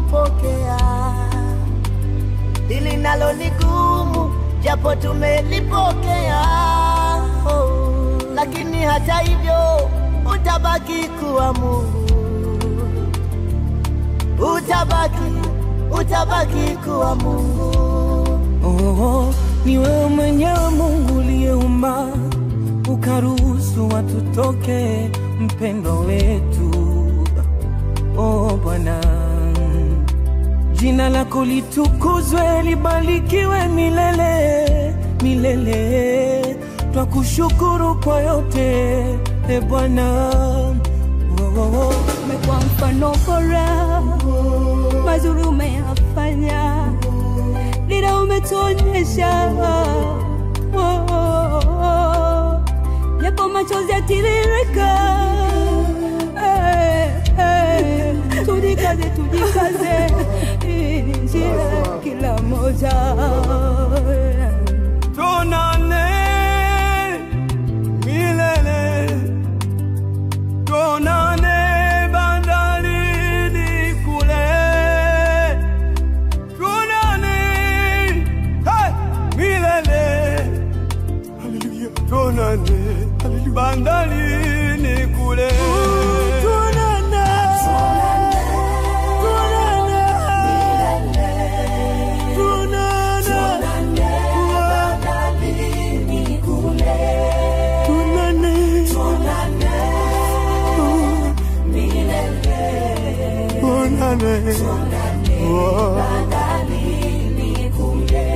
tumelipokea. Hili nalo ni gumu japo tumelipokea. Oh, lakini hata hivyo utabaki kuwa Mungu. Utabaki kuwa Mungu. Oh, ni wewe mwenyewe Mungu uliyeumba, ukaruhusu watu toke, mpendo wetu. Oh Bwana, jina lako litukuzwe, libarikiwe milele milele. Twakushukuru kwa yote, e Bwana. Oh, oh, oh. Umekuwa mfano bora, mazuri umeyafanya, dira umetuonyesha. Oh, oh, oh. Japo machozi yatiririka, tujikaze, tujikaze, hii ni njia kila mmoja. Tuonane milele, tuonane bandarini kule, tuonane hey, milele, haleluya, tuonane bandarini kule. Tuonane, tuonane, tuonane bandarini kule, tuonane, tuonane milele, tuonane, bandarini kule.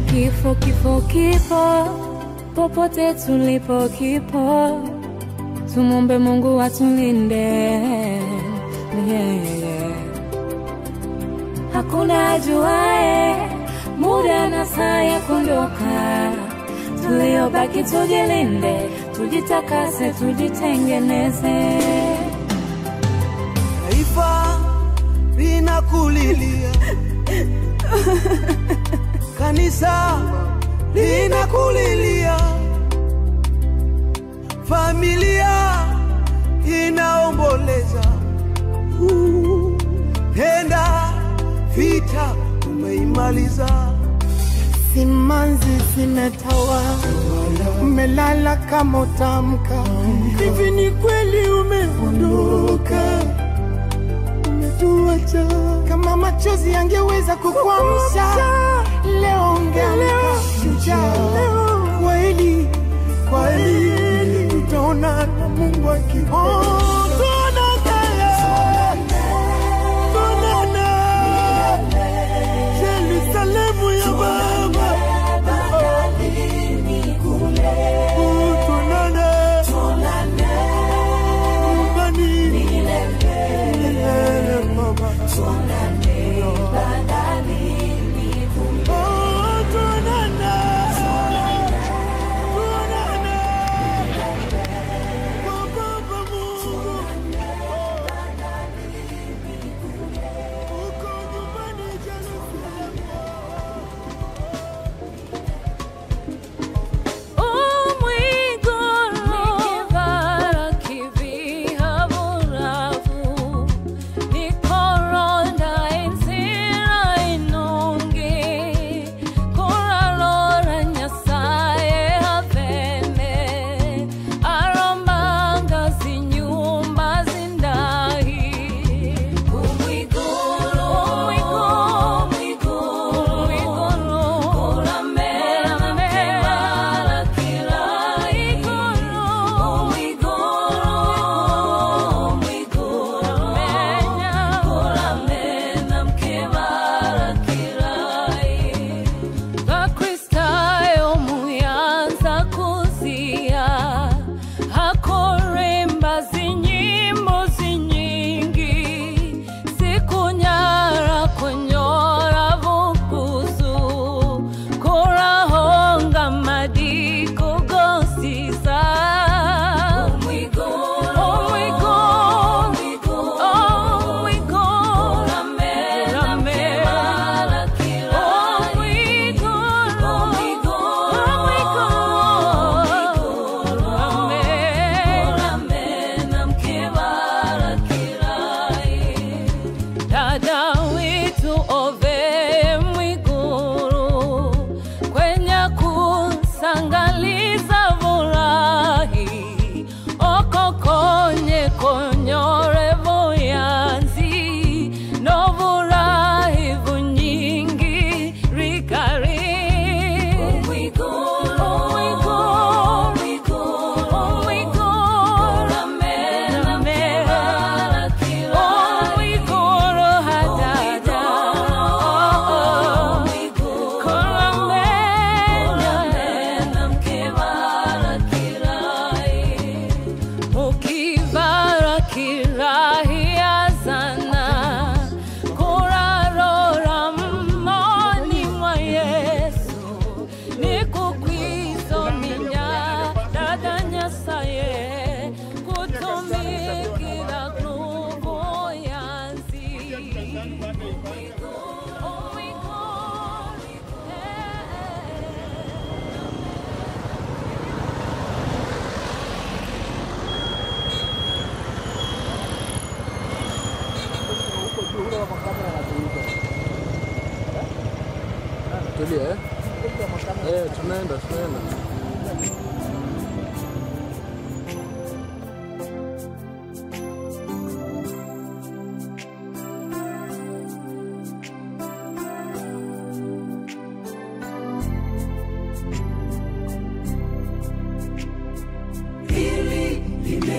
Kifo, kifo, kifo, popote tulipo kipo, tumombe Mungu atulinde. Yeah, yeah. Hakuna ajuae muda na saa ya kuondoka, tuliobaki tujilinde, tujitakase, tujitengeneze. Taifa linakulilia, kanisa linakulilia, familia inaomboleza. Tenda vita umeimaliza. Simanzi zimetawa, umelala kama utamka. Hivi ni kweli umeondoka, umetuacha. Kama machozi yangeweza kukuamsha, leo ungeamka shujaa. Kweli, kweli tutaona na Mungu akipenda. Yerusalemu ya Baba, tuonane, nyumbani milele Baba, tuonane bandarini kule, tuonane, tuonane kwa Baba Mungu.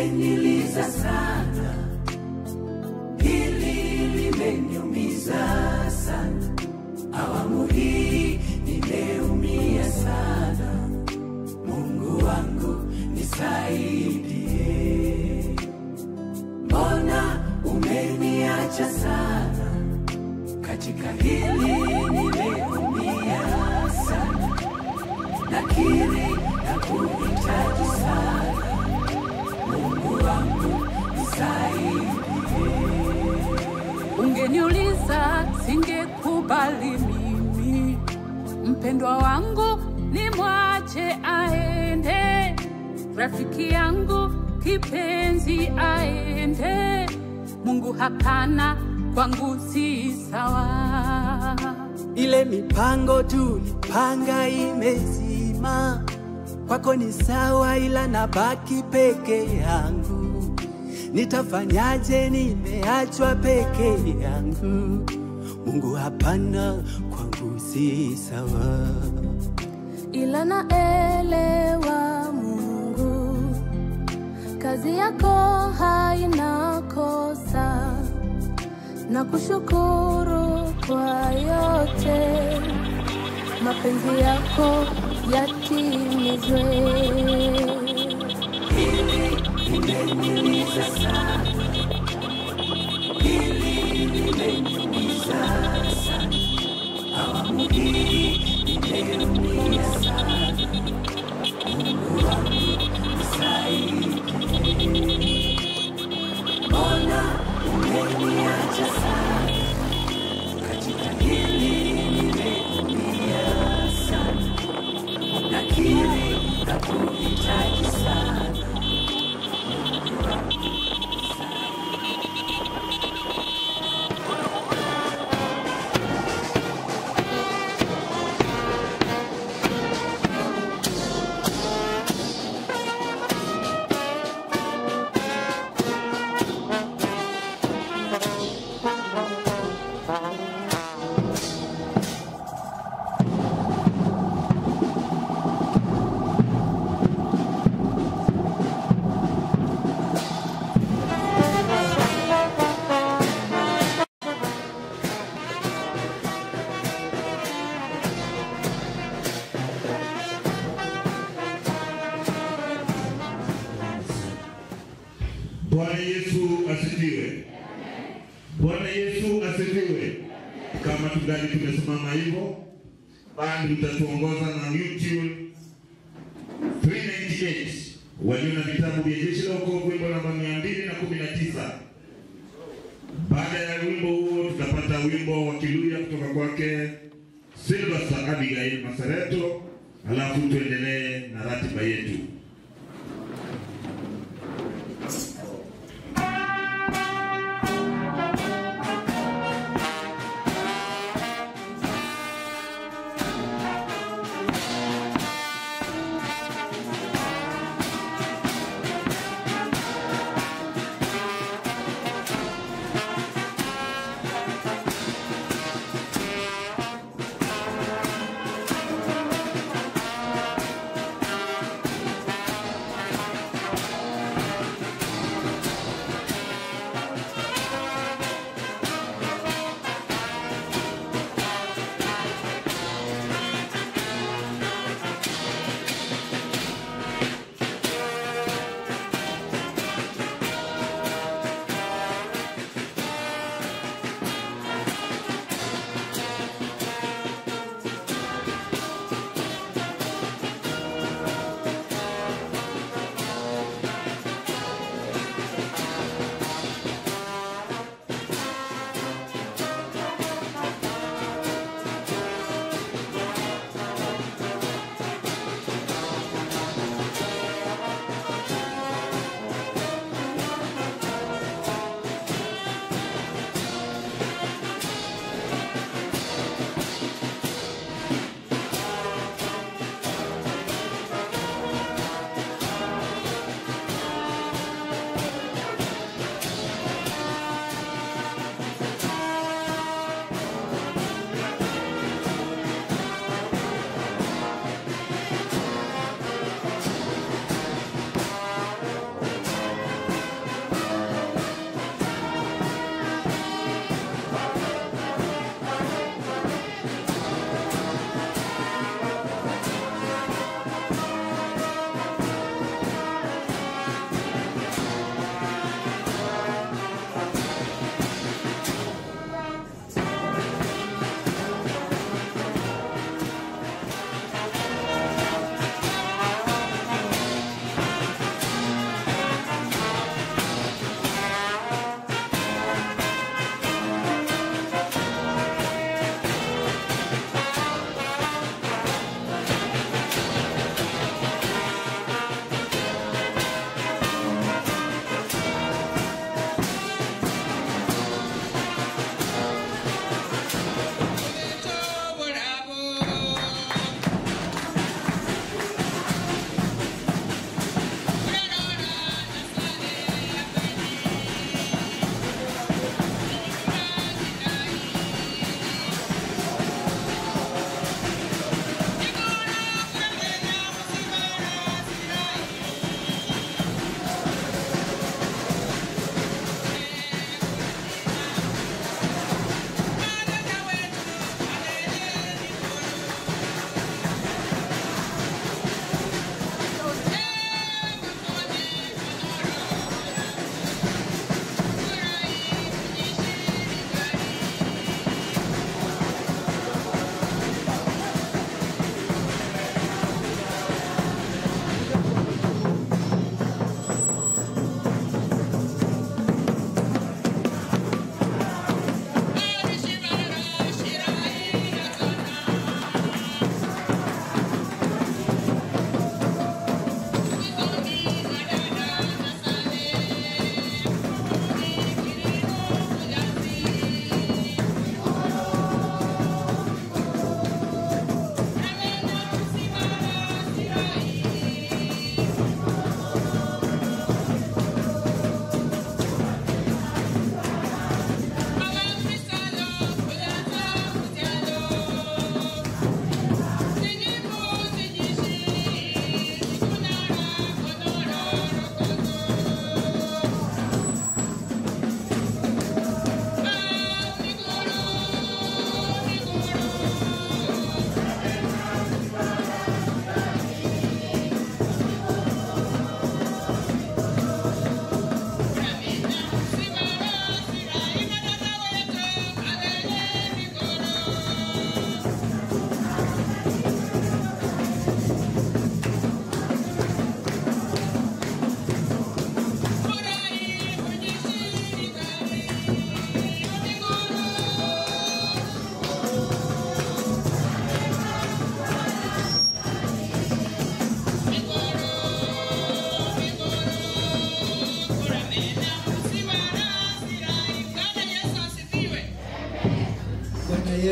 Limeniliza sana, hili limeniumiza sana. Awamu hii nimeumia sana. Mungu wangu nisaidie. Mbona umeniacha sana? Katika hili nimeumia sana. Nakiri na kuhitaji sana. Mungu wangu nisaidie. Ungeniuliza singekubali mimi, mpendwa wangu nimwache aende, rafiki yangu kipenzi aende. Mungu hapana, kwangu si sawa. Ile mipango tulipanga imezima. Kwako ni sawa ila nabaki peke yangu. Nitafanyaje nimeachwa peke yangu? Mungu hapana, kwangu si sawa. Ila naelewa Mungu, kazi yako haina kosa. Nakushukuru kwa yote, mapenzi yako yatimizwe. Hili limeniumiza sana, hili limeniumiza sana. Awamu hii nimeumia sana. Mungu wangu nisaidie. Mbona umeniacha sana? Katika hili nimeumia sana. Nakiri na kuhitaji sana. Mungu wangu nisaidie. Bwana Yesu asifiwe. Bwana Yesu asifiwe. Kama tungali tumesimama hivyo, bandi utatuongoza na YouTube 398. Walio na vitabu vya Jeshi la Wokovu, wimbo namba 219. Baada ya wimbo huo tutapata wimbo wa Kiluya kutoka kwake Silvester Abigail Masareto, alafu tuendelee na ratiba yetu.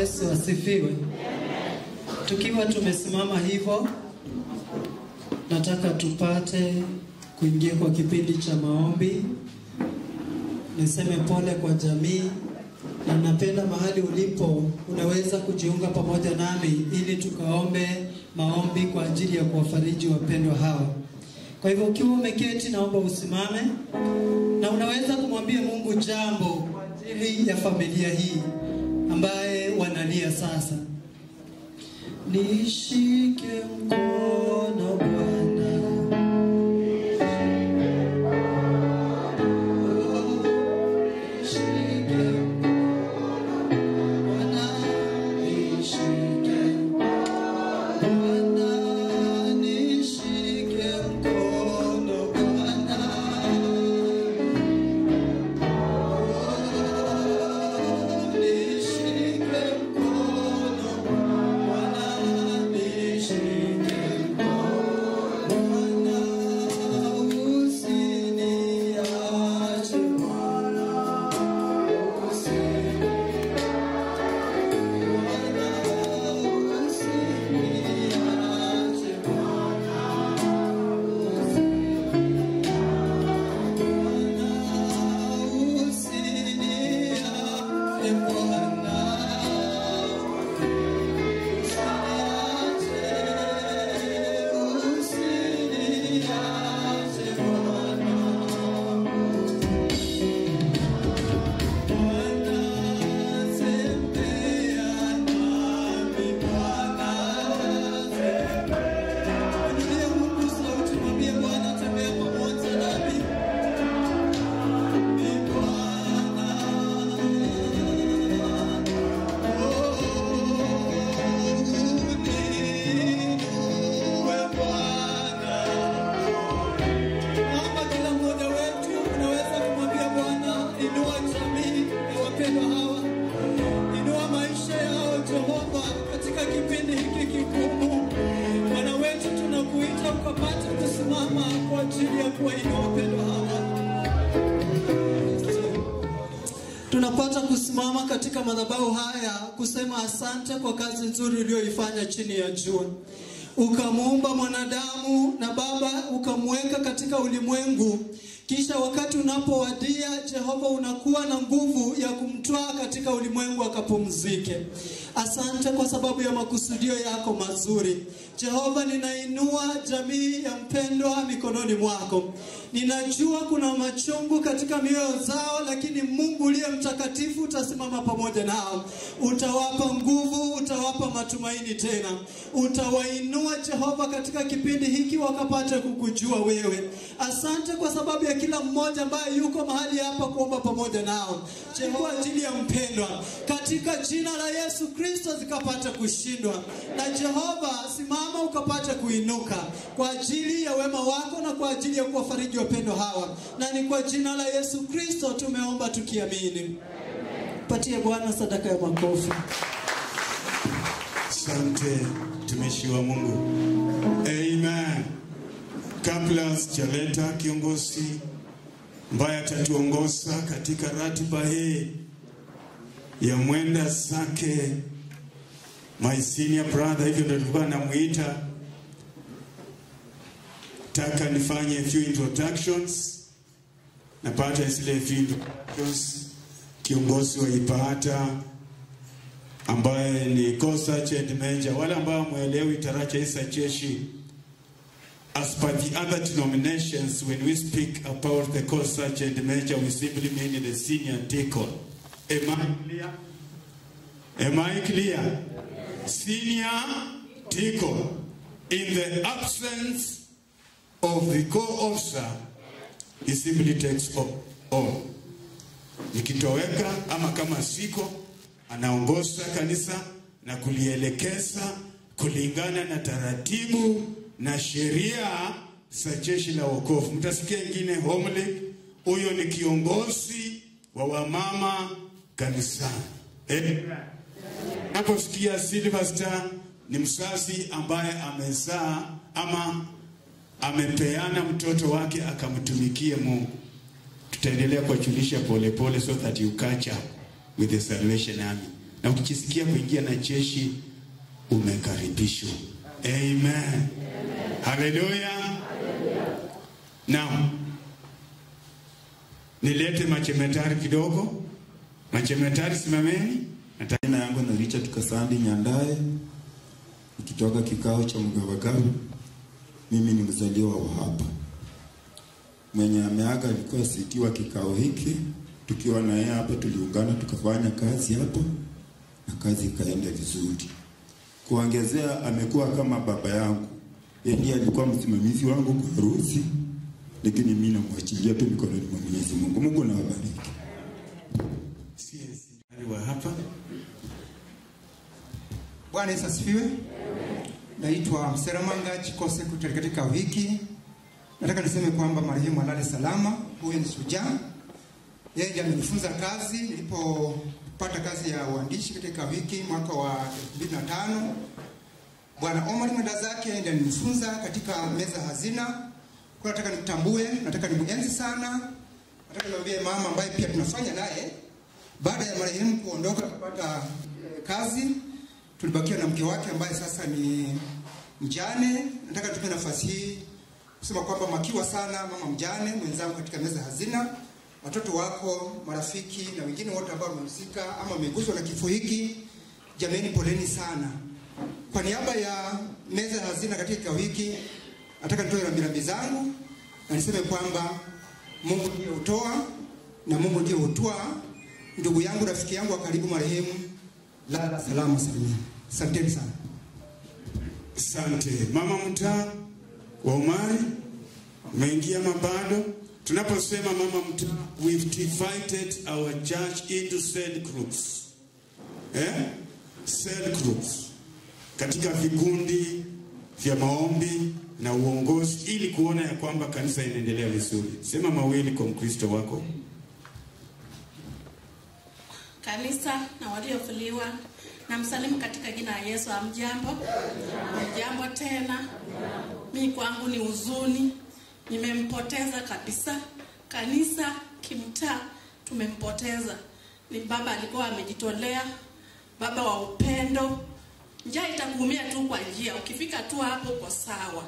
Yesu asifiwe. Tukiwa tumesimama hivyo, nataka tupate kuingia kwa kipindi cha maombi. Niseme pole kwa jamii, na napenda mahali ulipo unaweza kujiunga pamoja nami ili tukaombe maombi kwa ajili ya kuwafariji wapendwa hawa. Kwa hivyo ukiwa umeketi, naomba usimame na unaweza kumwambia Mungu jambo kwa ajili ya familia hii ambaye wanalia sasa. Nishike mkono Bwana, nishike mkono Bwana, nishike Bwana, nishike mkono Bwana, nishike mkono Bwana, nishike mkono Bwana, usiniache Bwana, usiniache Bwana, usiniache Bwana, usiniache Bwana. Bwana, tembea nami Bwana, tembea. Mungu sauti, mwambie Bwana, tembea pamoja nami. Ni Bwana. Oh, uniinue Bwana. Naomba kila mmoja wetu unaweza kumwambia Bwana, inua jamii ya wapendwa hawa, inua maisha yao Jehova, katika kipindi hiki kigumu. Bwana wetu, tunakuita ukapate kusimama kwa ajili ya kuwainua wapendwa hawa. Tunapata kusimama katika madhabahu haya kusema asante kwa kazi nzuri uliyoifanya chini ya jua. Ukamuumba mwanadamu na Baba ukamweka katika ulimwengu, kisha wakati unapowadia, Jehova, unakuwa na nguvu ya kumtwaa katika ulimwengu akapumzike. Asante kwa sababu ya makusudio yako mazuri. Jehova, ninainua jamii ya mpendwa mikononi mwako. Ninajua kuna machungu katika mioyo zao, lakini Mungu uliye mtakatifu utasimama pamoja nao, utawapa nguvu, utawapa matumaini tena, utawainua Jehova katika kipindi hiki wakapate kukujua wewe. Asante kwa sababu ya kila mmoja ambaye yuko mahali hapa kuomba pamoja nao, Jehova, kwa ajili ya mpendwa, katika jina la Yesu Kristo zikapate kushindwa, na Jehova simama ukapate kuinuka kwa ajili ya wema wako na kwa ajili ya kuwafariji wapendwa hawa, na ni kwa jina la Yesu Kristo tumeomba tukiamini. Patie Bwana sadaka ya makofi. Asante mtumishi wa Mungu. Amen. Kabla sijaleta kiongozi ambaye atatuongoza katika ratiba hii ya mwenda zake, my senior brother, hivyo ndio tulikuwa namuita, taka nifanye a few introductions. Napata zile few introductions, kiongozi wa Ipata ambaye ni co-sergeant major. Wale ambao mwelewi taracha isa jeshi, as per the other denominations, when we speak about the co-sergeant major, we simply mean the senior deacon. Am I clear? Am I clear? Senior deacon. In the absence of the co-officer, he simply takes all. Nikitoweka ama kama siko, anaongoza kanisa na kulielekeza kulingana na taratibu na sheria za jeshi la wokovu. Mtasikia ingine homily, huyo ni kiongozi wa wamama kanisani. Naposikia Silver Star ni mzazi ambaye amezaa ama amepeana mtoto wake akamtumikie Mungu. Tutaendelea kuwajulisha polepole so that you catch up with the Salvation Army. Na ukijisikia kuingia na jeshi, umekaribishwa. Amen. Haleluya. Now, nilete machemetari kidogo. Machemetari, simameni. Jina yangu ni Richard Kasandi Nyandaye, nikitoka kikao cha Mgawagawa. Mimi ni mzaliwa wa hapa. Mwenye ameaga alikuwa siti wa kikao hiki. Tukiwa na yeye hapa tuliungana tukafanya kazi hapo na kazi ikaenda vizuri. Kuongezea, amekuwa kama baba yangu. Yeye ndiye alikuwa msimamizi wangu kwa harusi, lakini mimi namwachilia tu mikononi mwa Mwenyezi Mungu. Mungu na wabariki. Wa hapa. Bwana Yesu asifiwe. Naitwa Mseramanga Chiko, secretary katika wiki. Nataka niseme kwamba marehemu alale salama. Huyu ni shujaa. Yeye ndiye amenifunza kazi nilipopata kazi ya uandishi katika wiki mwaka wa 2005. Bwana Omar mwenda zake ndiye alinifunza katika meza hazina. Kwa nataka nimtambue, nataka nimuenzi sana. Nataka niambie mama ambaye pia tunafanya naye. Baada ya marehemu kuondoka kupata kazi, tulibakia na mke wake ambaye sasa ni mjane. Nataka tupe nafasi hii kusema kwamba makiwa sana mama mjane mwenzangu katika meza hazina, watoto wako, marafiki na wengine wote ambao wamehusika ama wameguswa na kifo hiki, jameni, poleni sana. Kwa niaba ya meza hazina katika wiki, nataka nitoe rambirambi zangu na niseme kwamba Mungu ndiye hutoa na Mungu ndiye hutoa. Ndugu yangu, rafiki yangu wa karibu marehemu, lala salama salimini. Asanteni sana. Asante. Mama mtaa wa Umari, umeingia mabado. Tunaposema mama mtaa, we've divided our church into cell groups. Cell groups. Katika vikundi vya maombi na uongozi ili kuona ya kwamba kanisa inaendelea vizuri. Sema mawili kwa Mkristo wako. Kanisa na waliofuliwa na msalimu katika jina la Yesu. Hamjambo? Hamjambo tena. Mimi kwangu ni huzuni, nimempoteza kabisa. Kanisa kimtaa tumempoteza. Ni baba alikuwa amejitolea, baba wa upendo. Njaa itakuumia tu kwa njia, ukifika tu hapo kwa sawa.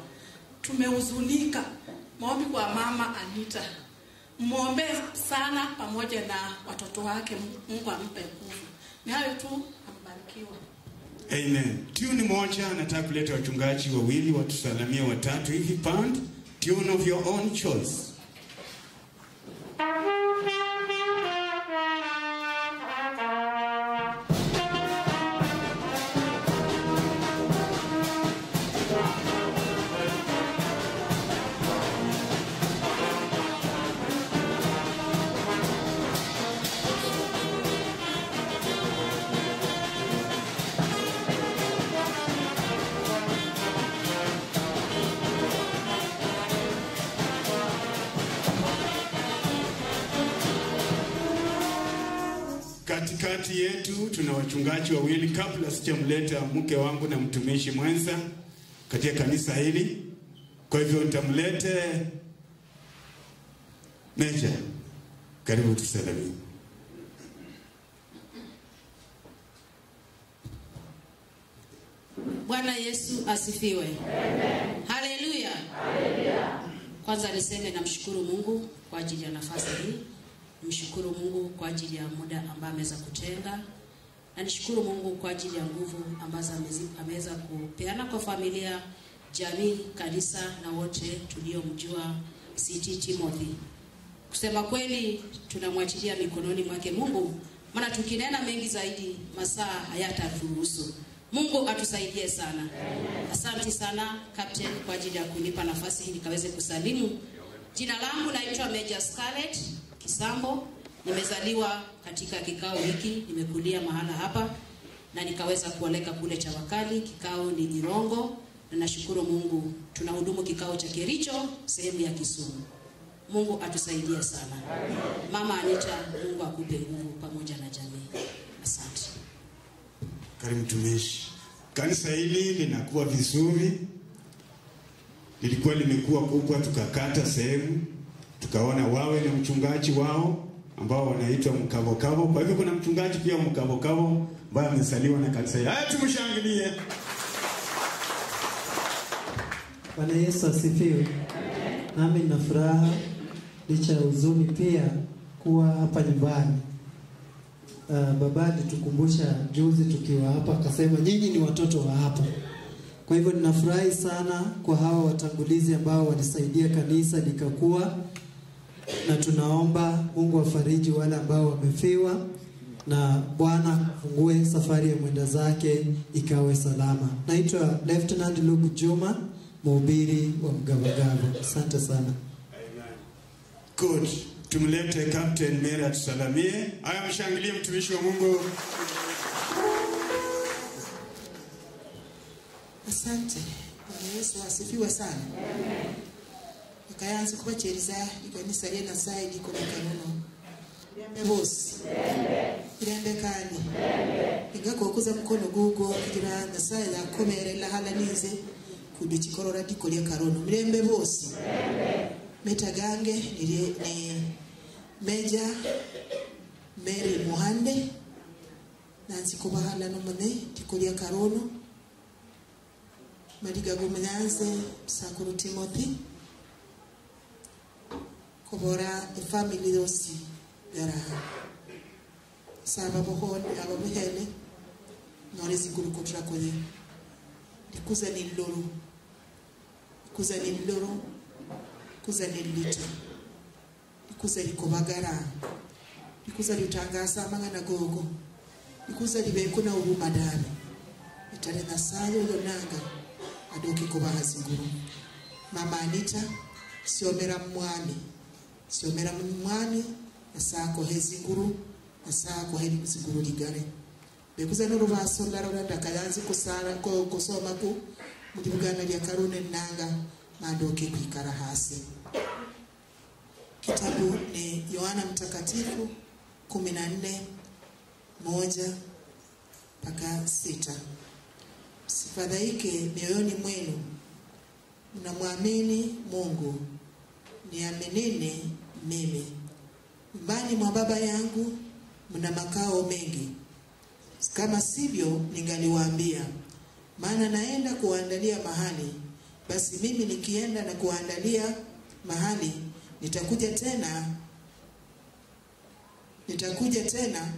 Tumehuzunika. Maombi kwa mama Anita. Muombe sana pamoja na watoto wake, Mungu ampe nguvu. Ni hayo tu, ambarikiwa. Amen. Tune moja, nataka kuleta wachungaji wawili watusalamie watatu hivi pand. Tune of your own choice. Katikati yetu tuna wachungaji wawili. Kabla sijamleta mke wangu na mtumishi mwenza katika kanisa hili, kwa hivyo nitamlete Meja. Karibu tusalimie. Bwana Yesu asifiwe. Amen. Haleluya. Haleluya. Kwanza niseme namshukuru Mungu kwa ajili ya nafasi hii. Nimshukuru Mungu kwa ajili ya muda ambao ameweza kutenga, na nishukuru Mungu kwa ajili ya nguvu ambazo ameweza kupeana kwa familia, jamii, kanisa na wote tuliomjua C.T. Timothy. Kusema kweli tunamwachilia mikononi mwake Mungu, maana tukinena mengi zaidi masaa hayataturuhusu. Mungu atusaidie sana. Asante sana Captain kwa ajili ya kunipa nafasi hii nikaweze kusalimu. Jina langu naitwa Major Scarlett Kisambo. Nimezaliwa katika kikao hiki, nimekulia mahala hapa na nikaweza kuoleka kule Chavakali. Kikao ni Irongo na nashukuru Mungu tunahudumu kikao cha Kericho sehemu ya Kisumu. Mungu atusaidie sana. Mama Anita, Mungu akupe nguvu pamoja na jamii. Asante. Karibu mtumishi. Kanisa hili linakuwa vizuri. Lilikuwa limekuwa kubwa, tukakata sehemu, tukaona wawe na mchungaji wao. ambao wanaitwa Mkavokavo. Kwa hivyo kuna mchungaji pia Mkavokavo ambaye amesaliwa na kanisa. Haya, tumshangilie. Bwana Yesu asifiwe. Nami nina furaha licha ya huzuni pia kuwa hapa nyumbani. Baba alitukumbusha juzi tukiwa hapa, akasema nyinyi ni watoto wa hapa. Kwa hivyo ninafurahi sana kwa hawa watangulizi ambao walisaidia kanisa likakuwa, na tunaomba Mungu afariji wale ambao wamefiwa na Bwana afungue safari ya mwenda zake ikawe salama. Naitwa Lieutenant Luke Juma, mhubiri wa Mgabagaba. Asante sana. Good. Tumlete Captain Mary atusalamie. Haya, mshangilie mtumishi wa Mungu. Asante. Bwana Yesu asifiwe sana. Nikaanza kubachereza ikanisa lye Nyasaye liko mikanuno. Irembe bosi. Irembe kani. Ingakokuza mkono gugo kugira Nyasaye yakomerera halanize kuduchikorora diko lya karono. Mirembe bosi. Metagange ni Meja Mary Muhande nansi kubahala nomune diko lya karono. Maliga gumenyanze Sakuru Timothy kobora family dosi garaha saba bohoni ababuhele nore ziguru kotra kode likuza ni loro likuza ni loro likuza ni lito likuza likobagara likuza litangasa mangana gogo likuza libeko na ubumadame itare nasayo yonanga adoke kobaha ziguru. Mama Anita siomera mwami nasako hezinguru nasako heri ziguru ligare bekuza n'urubaso larora ndakayanzi kusara ko kusoma ku mudibugana lya Karune nanga mandoke kwikara hasi. Kitabu ni Yohana Mtakatifu 14:1-6. Msifadhaike mioyoni mwenu, mnamwamini Mungu, niaminini mimi. Nyumbani mwa Baba yangu mna makao mengi, kama sivyo ningaliwaambia, maana naenda kuandalia mahali. Basi mimi nikienda na kuandalia mahali, nitakuja tena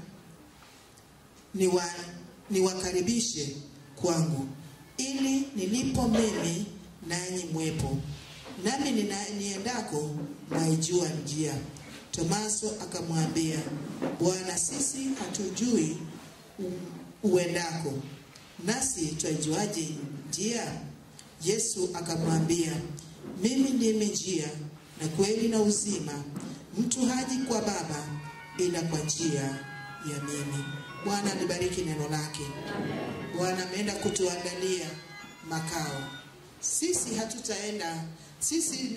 niwakaribishe kwangu, ili nilipo mimi nanyi mwepo. Nami niendako mwaijua njia. Tomaso akamwambia, Bwana, sisi hatujui uendako, nasi twaijuaje njia? Yesu akamwambia, mimi ndimi njia na kweli na uzima, mtu haji kwa Baba ila kwa njia ya mimi. Bwana alibariki neno lake. Bwana ameenda kutuandalia makao. Sisi hatutaenda, sisi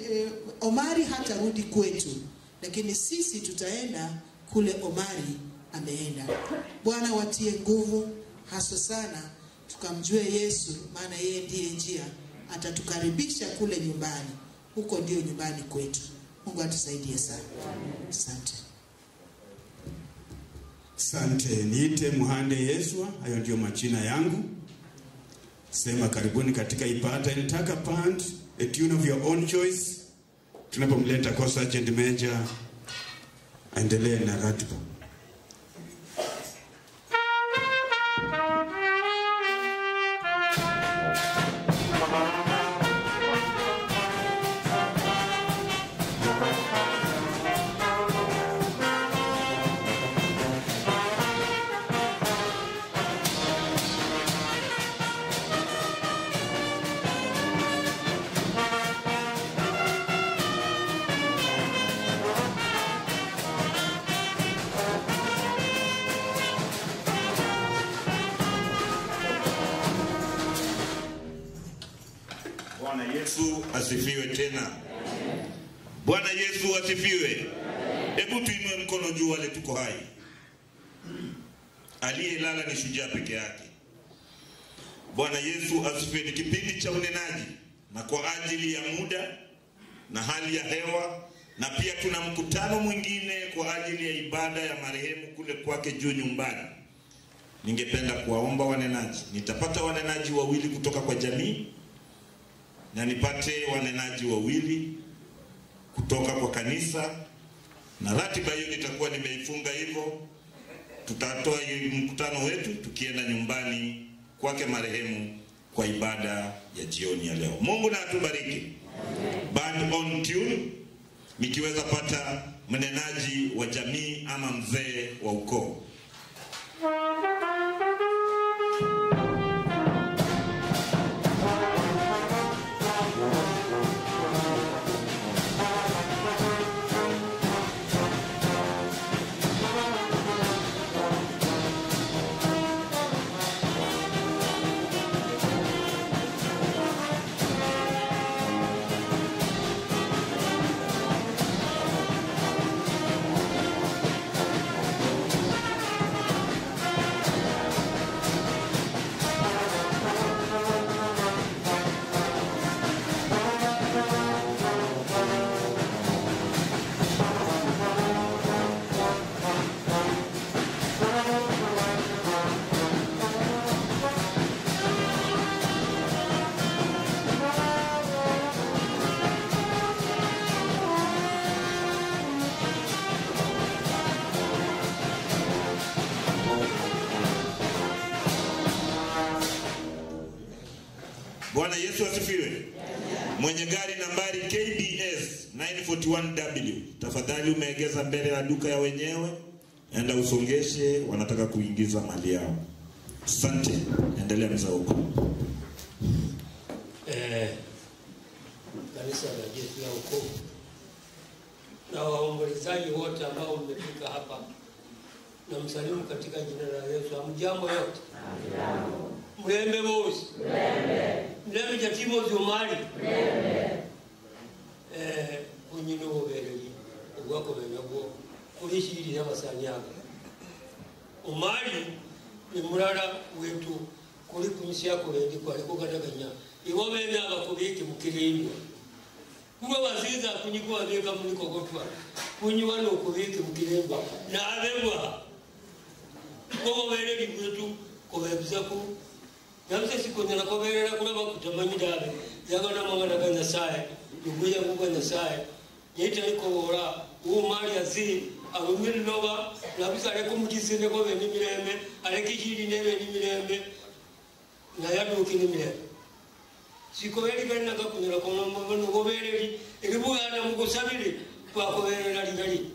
Omari hatarudi kwetu, lakini sisi tutaenda kule Omari ameenda. Bwana watie nguvu haswa sana tukamjue Yesu, maana yeye ndiye njia, atatukaribisha kule nyumbani. Huko ndio nyumbani kwetu. Mungu atusaidie sana. Asante. Asante. Niite Muhande Yeswa, hayo ndio majina yangu. Sema karibuni katika ibada. Nitaka band, a tune of your own choice. Tunapomleta kwa Sergeant Major, aendelee na ratiba. Bwana Yesu asifiwe tena. Bwana Yesu asifiwe. Hebu tuinue mkono juu wale tuko hai. Aliyelala ni shujaa peke yake. Bwana Yesu asifiwe. Ni kipindi cha unenaji, na kwa ajili ya muda na hali ya hewa Na pia tuna mkutano mwingine kwa ajili ya ibada ya marehemu kule kwake juu nyumbani. Ningependa kuwaomba wanenaji, nitapata wanenaji wawili kutoka kwa jamii na nipate wanenaji wawili kutoka kwa kanisa, na ratiba hiyo nitakuwa nimeifunga hivyo. Tutatoa mkutano wetu tukienda nyumbani kwake marehemu kwa ibada ya jioni ya leo. Mungu na atubariki. Band on tune, nikiweza pata mnenaji wa jamii ama mzee wa ukoo. Bwana Yesu asifiwe. Mwenye gari nambari KBS 941W, tafadhali umeegeza mbele ya duka ya wenyewe, enda usongeshe, wanataka kuingiza mali yao. Asante, endelea mzee huko. Kanisa la Jeshi la Wokovu na waombolezaji wote ambao mmefika hapa, na msalimu katika jina la Yesu. Hamjambo yote? Mlembe bosi. Mlembe. Mlembe jatimo zumari. Mlembe. Kunyino bereli ogwako benagwo kulishiri n'abasanyaga. Umali ni mulala wetu kuli kumisia kulendi kwali kugadaganya. Iwo bene abakubiki mukirindwa. Kuba baziza kunyikuwa beka munikogotwa. Kunyiwa no kubiki mukirindwa. Na abebwa. Kobo bereli wetu kobebuzaku. Namse sikonyana koberera kulaba kutamanyi dabe. Yagana mangana ga Nyasaye, yuguya ngwa Nyasaye. Yete ikobora umali azi arumiri loba nabisa reko mukisine ko beni mirembe arekijiri nebe ni mirembe na yaduki ni mirembe. Sikoberi gana kakunyara ko no gobereri eribugana mugusabiri kwakoberera ligali.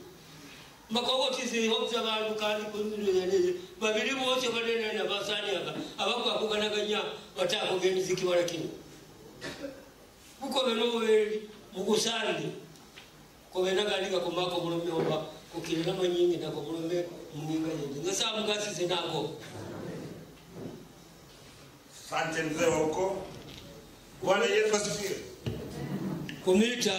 Makogo tisi hobza bantu kandi kunzurene babiri bose banene na basani aba abakwa kuganaganya batako geniziki barakini. Kuko beno bereri mugusandi kobena galika komako mulome oba kukirira manyingi nako mulome muninga yindi ngasa mugasize nako. Asante mzee wa ukoo. Bwana Yesu asifiwe. Kumita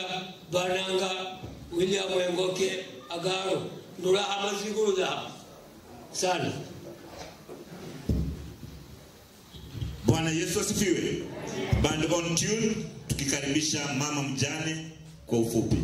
Bananga William Wengoke Agaro nura amaziguza sana. Bwana Yesu asifiwe. Band on tune, tukikaribisha mama mjane kwa ufupi.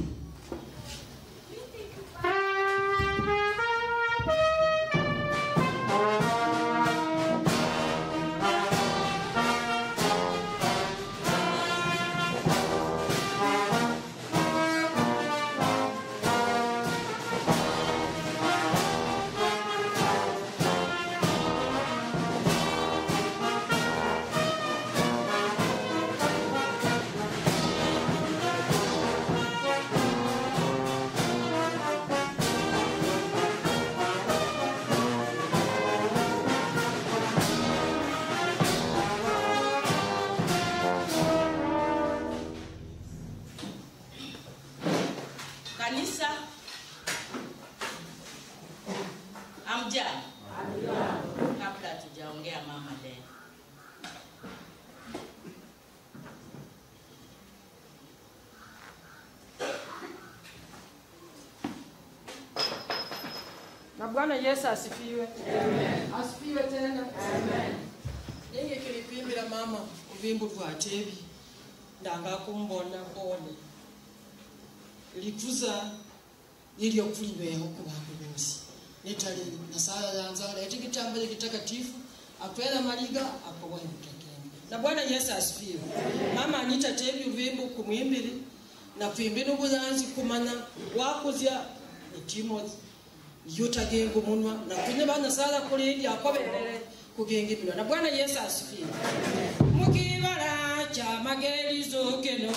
Kanisa, hamjambo? Kabla tujaongea mama leo, na Bwana Yesu asifiwe. Amen. Asifiwe tena. Amen. Ninge kilipimira mama uvimbu rwa tebi ndanga kumbona kone. Likuza ilyo kuliwe okubakubusi nitali nasala yanzala etikitamba kitakatifu atwela maliga akowa mtakeni. Na Bwana Yesu asifiwe. Mama Anita tebi uvimbu kumwimbiri na kuimbinu buzanzi kumanya wakuzya ni Timothy yutagengu munwa na kunye bana sala kulindi akobelele kugengibirwa. Na Bwana Yesu asifiwe. Mukibala cha magelizo keno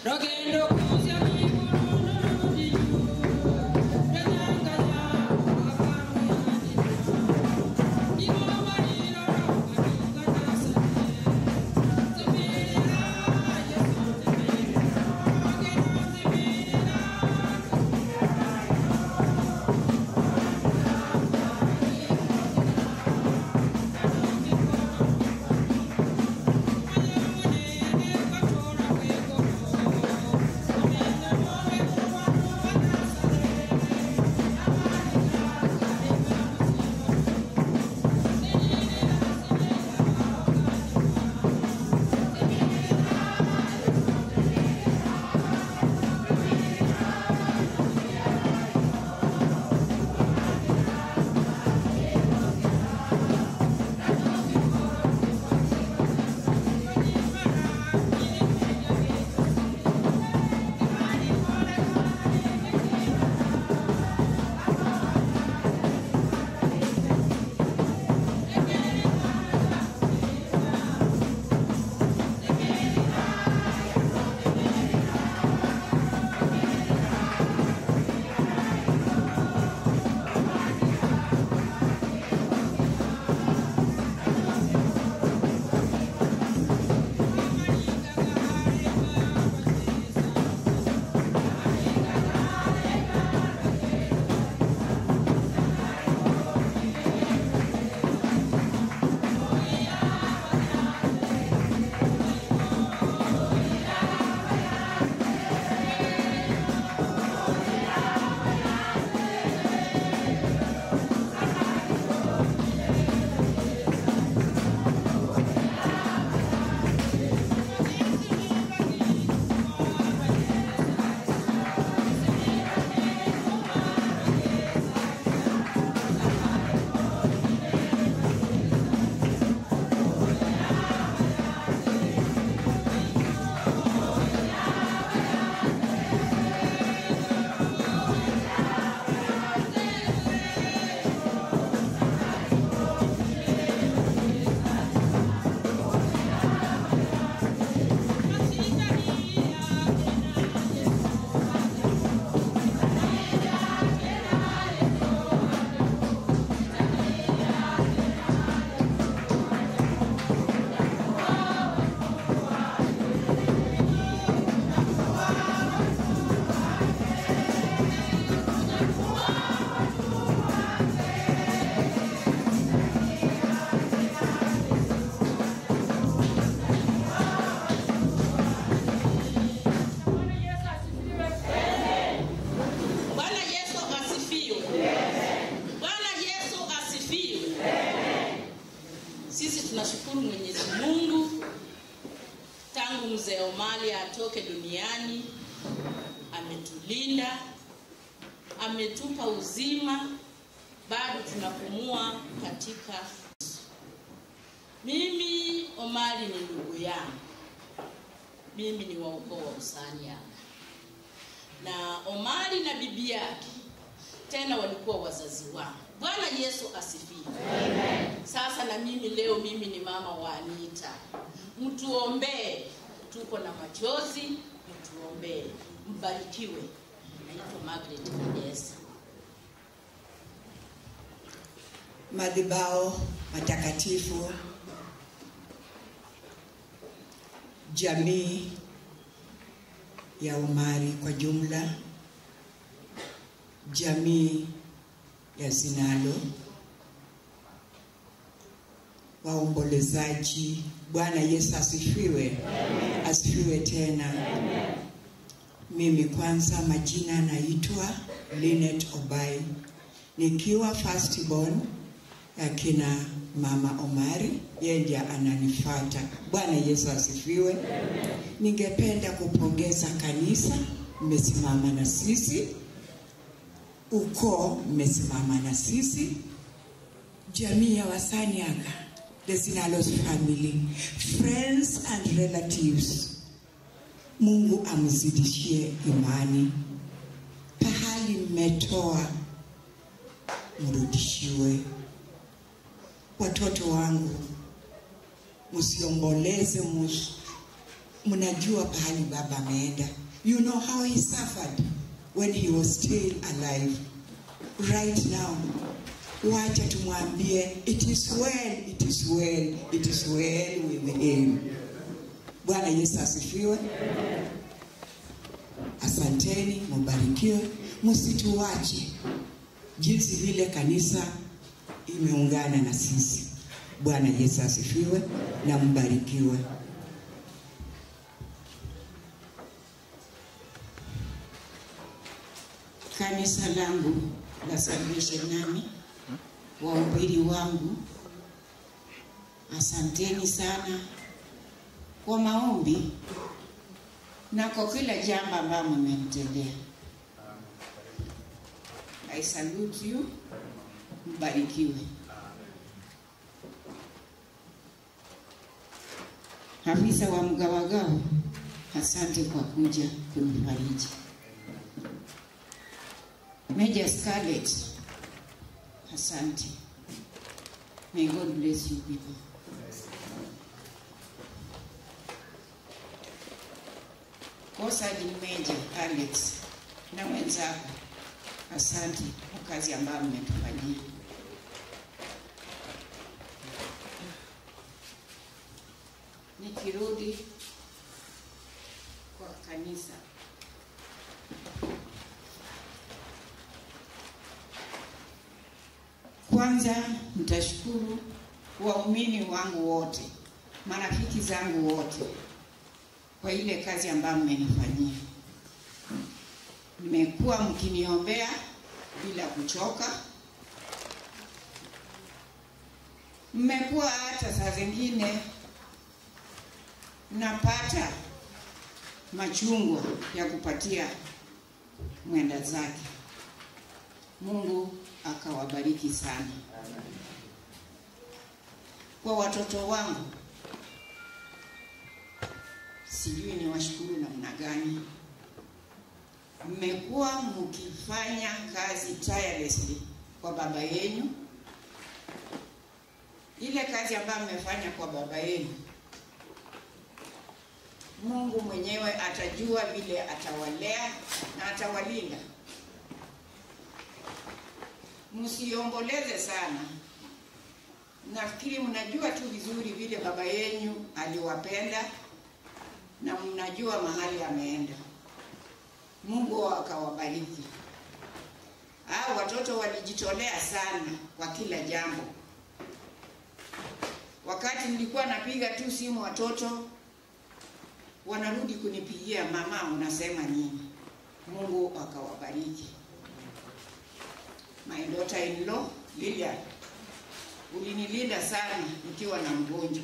rogendo kuzya Tunashukuru Mwenyezi Mungu tangu mzee Omari atoke duniani ametulinda, ametupa uzima, bado tunapumua katika. Mimi Omari ni ndugu yangu. Mimi ni wa ukoo wa Usanya. Na Omari na bibi yake tena walikuwa wazazi wangu. Bwana Yesu asifiwe. Amen. Sasa na mimi leo mimi ni mama wa Anita. Mtuombee, tuko na machozi, mtuombee. Mbarikiwe. Naitwa Margaret Kadesa. Madhabahu matakatifu, jamii ya Omari kwa jumla, jamii ya Zinalo, waombolezaji, Bwana Yesu asifiwe. Amen. Asifiwe tena. Amen. Mimi kwanza majina naitwa Linet Obai, nikiwa firstborn ya kina mama Omari, yeye ndiye ananifuata. Bwana Yesu asifiwe. Ningependa kupongeza kanisa mmesimama na sisi, ukoo mmesimama na sisi, jamii ya Wasaniaga, the Sinalos family, friends and relatives. Mungu amzidishie imani. Pahali mmetoa mrudishiwe. Watoto wangu, msiomboleze, mnajua pahali baba ameenda. You know how he suffered when he was still alive. Right now, wacha tumwambie it is well, it is well, it is well with him. Bwana Yesu asifiwe. Asanteni, mubarikiwe, msituache jinsi vile kanisa imeungana na sisi. Bwana Yesu asifiwe na mbarikiwe. Kanisa langu la Salvation Army, wahubiri wangu, asanteni sana kwa maombi na kwa kila jambo ambalo mmenitendea. I salute you, mbarikiwe. Afisa wa mgawagawa, asante kwa kuja kunifariji. Major Scarlett, asante. May God bless you people. Kosaji Major Alex na wenzako, asante kwa kazi ambayo mmetufanyia. Nikirudi kwa kanisa, kwanza nitashukuru waumini wangu wote, marafiki zangu wote kwa ile kazi ambayo mmenifanyia. Nimekuwa mkiniombea bila kuchoka. Mmekuwa hata saa zingine napata machungwa ya kupatia mwenda zake. Mungu akawabariki sana. Kwa watoto wangu, sijui ni washukuru namna gani. Mmekuwa mkifanya kazi tirelessly kwa baba yenu. Ile kazi ambayo mmefanya kwa baba yenu, Mungu mwenyewe atajua vile atawalea na atawalinda. Msiomboleze sana. Nafikiri mnajua tu vizuri vile baba yenu aliwapenda na mnajua mahali ameenda. Mungu akawabariki. Hao watoto walijitolea sana kwa kila jambo. Wakati nilikuwa napiga tu simu watoto wanarudi kunipigia, mama unasema nini? Mungu akawabariki. My daughter-in-law Lilian, ulinilinda sana nikiwa na mgonjwa.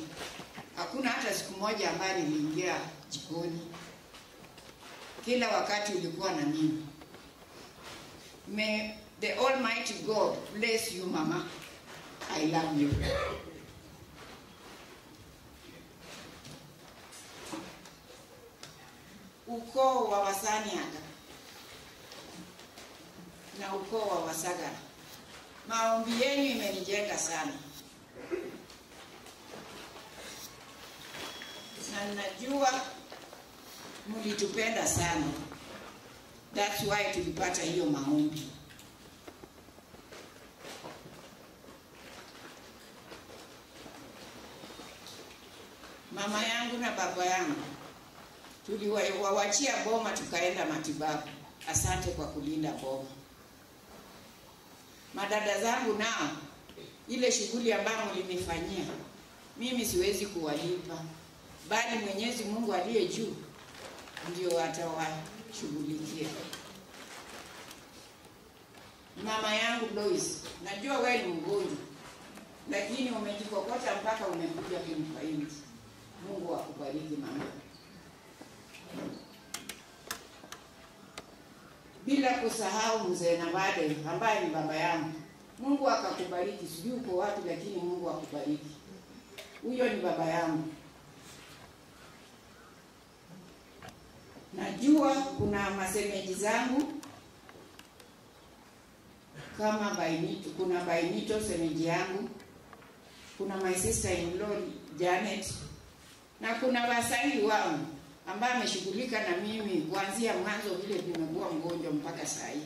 Hakuna hata siku moja ambayo niliingia jikoni. Kila wakati ulikuwa na mimi. May the Almighty God bless you, mama. I love you. Ukoo wa Wasaniaga na ukoo wa Wasagara, maombi yenu imenijenga sana. Na najua mlitupenda sana. That's why tulipata hiyo maombi. Mama yangu na baba yangu tuliwawachia boma tukaenda matibabu. Asante kwa kulinda boma. Madada zangu nao, ile shughuli ambayo mlinifanyia, mimi siwezi kuwalipa, bali Mwenyezi Mungu aliye juu ndio atawashughulikia. Mama yangu Lois, najua wewe ni mgonjwa, lakini umejikokota mpaka umekuja kunifariji. Mungu akubariki mama. Bila kusahau mzee Nambade ambaye ni baba yangu. Mungu akakubariki, sijui uko wapi lakini Mungu akubariki. Huyo ni baba yangu. Najua kuna masemeji zangu kama Bainito, kuna Bainito semeji yangu, kuna my sister in law Janet, na kuna wasai wangu ambaye ameshughulika na mimi kuanzia mwanzo vile nimekuwa mgonjwa mpaka saa hii.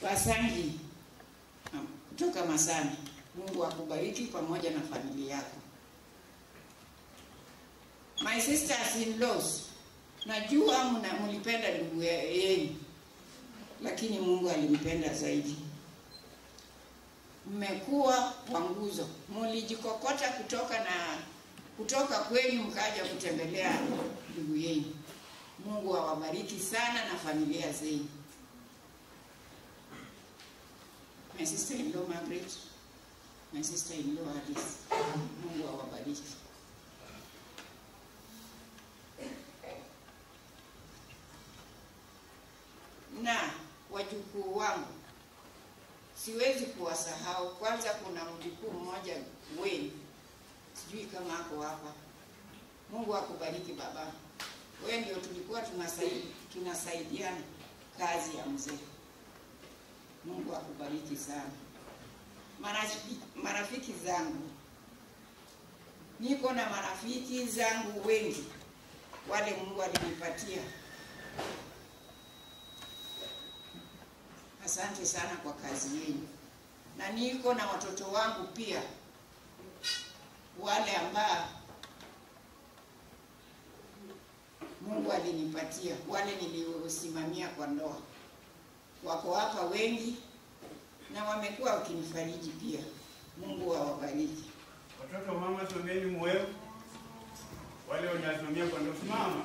Wasangi kutoka Masani, Mungu akubariki pamoja na familia yako. My sisters in laws, najua mlipenda ndugu yenu, lakini Mungu alimpenda zaidi. Mmekuwa wa nguzo, mlijikokota kutoka kwenu mkaja kutembelea ndugu yenu. Mungu awabariki sana na familia zenu. My sister-in-law Margaret, my sister-in-law Alice, Mungu awabariki. Na wajukuu wangu siwezi kuwasahau. Kwanza kuna mjukuu mmoja Wayne, sijui kama ako hapa. Mungu akubariki baba. Wewe ndio tulikuwa tunasaidiana kazi ya mzee. Mungu akubariki sana. Marafiki zangu, niko na marafiki zangu wengi wale Mungu alinipatia. Asante sana kwa kazi yenu. Na niko na watoto wangu pia, wale ambao Mungu alinipatia, wale niliosimamia kwa ndoa. Wako hapa wengi na wamekuwa wakinifariji pia. Mungu awabariki. Watoto mama, someni mwewe. Wale wanasimamia kwa ndoa, simama.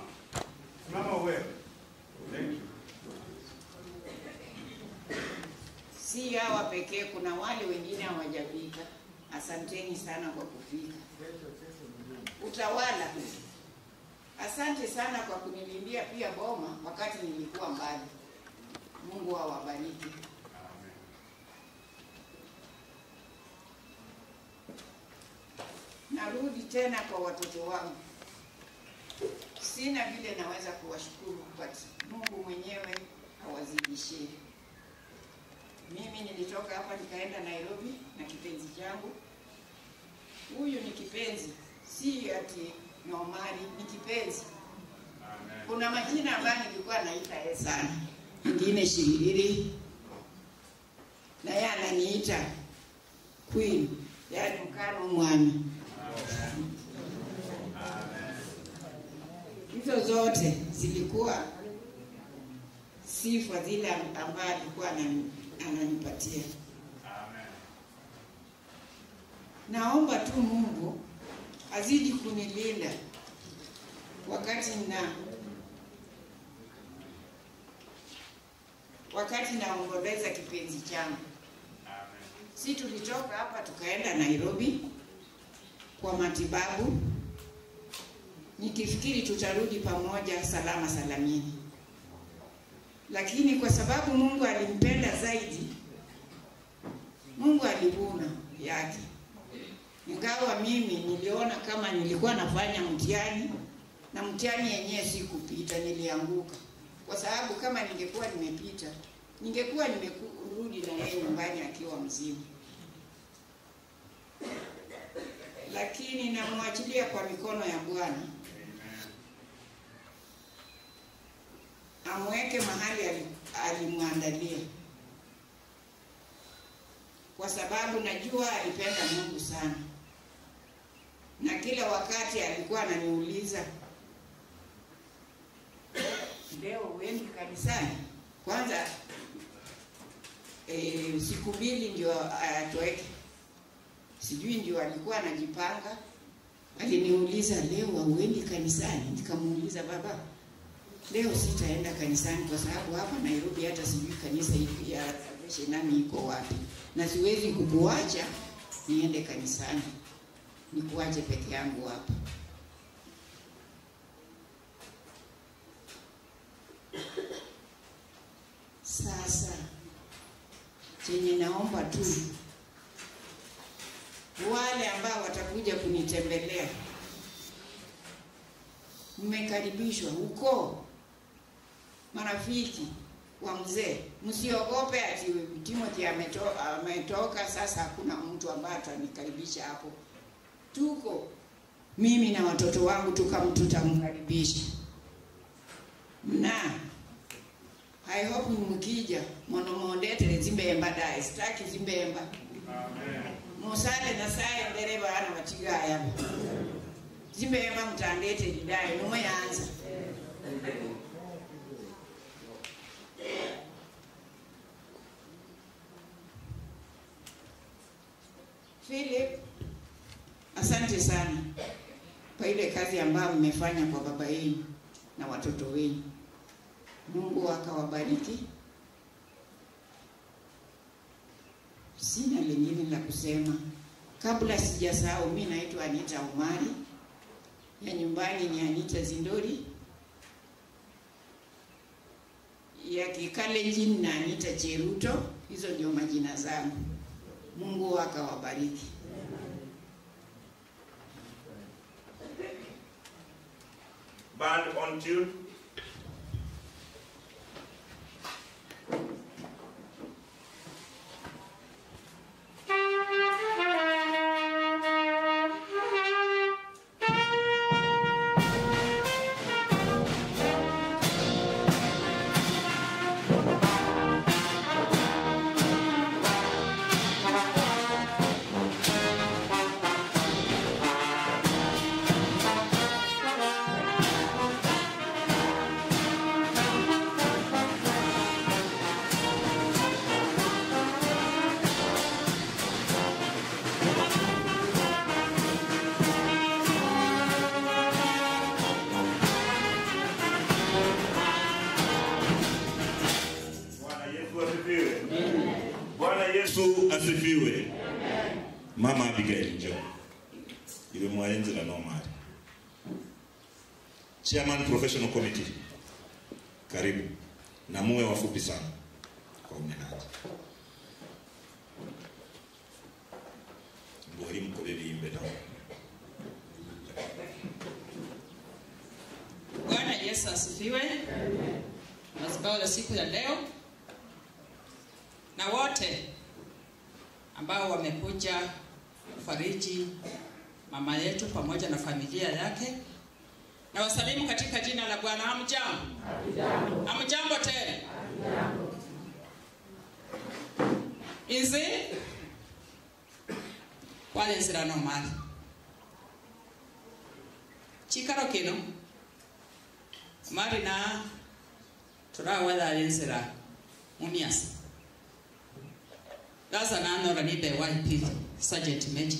Simama wewe. Thank you. Si hawa pekee, kuna wale wengine hawajafika. Asanteni sana kwa kufika. Utawala, asante sana kwa kunilindia pia boma wakati nilikuwa mbali. Mungu awabariki. Narudi tena kwa watoto wangu. Sina vile naweza kuwashukuru, but Mungu mwenyewe awazidishie. Mimi nilitoka hapa nikaenda Nairobi na kipenzi changu. Huyu ni kipenzi, si ati Nomari, ni kipenzi. Amen. Kuna majina ambayo nilikuwa naita yeye sana. Ingine Shiriri, na yeye ananiita Queen, yaani mkano mwami. Amen. Hizo zote zilikuwa sifa zile ambazo alikuwa ananipatia. Amen. Naomba tu Mungu azidi kunilinda wakati naomboleza kipenzi changu. Amen. Si tulitoka hapa tukaenda Nairobi kwa matibabu, nikifikiri tutarudi pamoja salama salamini. Lakini kwa sababu Mungu alimpenda zaidi, Mungu alivuna yake. Ingawa mimi niliona kama nilikuwa nafanya mtihani, na mtihani yenyewe sikupita, nilianguka. Kwa sababu kama ningekuwa nimepita, ningekuwa nimerudi na yeye nyumbani akiwa mzima. Lakini namwachilia kwa mikono ya Bwana. Amweke mahali alimwandalia. Kwa sababu najua alipenda Mungu sana. Na kila wakati alikuwa ananiuliza, leo uendi kanisani? Kwanza siku mbili ndio atoweke. Sijui ndio alikuwa anajipanga. Aliniuliza, leo uendi kanisani? Nikamuuliza, baba, leo sitaenda kanisani kwa sababu hapa Nairobi hata sijui kanisa ya Salvation Army iko wapi. Na siwezi kukuacha niende kanisani, nikuache peke yangu hapa. Chenye naomba tu wale ambao watakuja kunitembelea, mmekaribishwa huko, marafiki wa mzee, msiogope ati Timothy ametoka sasa hakuna mtu ambaye atanikaribisha hapo. Tuko mimi na watoto wangu tutamkaribisha. Na I hope mkija monomondete zimbemba dai, sitaki zimbemba. Amen. Musale na saye ndereva ana watigaya. Zimbemba mtandete didai mumeanza. Philip, asante sana kwa ile kazi ambayo mmefanya kwa baba yenu na watoto wenu. Mungu akawabariki. Sina lingine la kusema. Kabla sijasahau, mimi naitwa Anita Omari. Ya nyumbani ni Anita Zindori. Ya Kikalenjin na Anita Cheruto. Hizo ndio majina zangu. Mungu akawabariki. Band on tune. Asifiwe. Mama Abigail njoo. Iwe mwaenzi la nomari. Chairman Professional Committee. Karibu. Na muwe wafupi sana kwa unenaji. Mbori mkobebi imbe na. Bwana Yesu asifiwe. Madhabahu ya siku ya leo na wote ambao wamekuja kufariji mama yetu pamoja na familia yake. Na wasalimu katika jina la Bwana. Hamjambo? Hamjambo tena. Inzi wale nzira no mali. Chikaro kino mali na turawala nzira mumias. Laza na nora nibe YP Sergeant Major.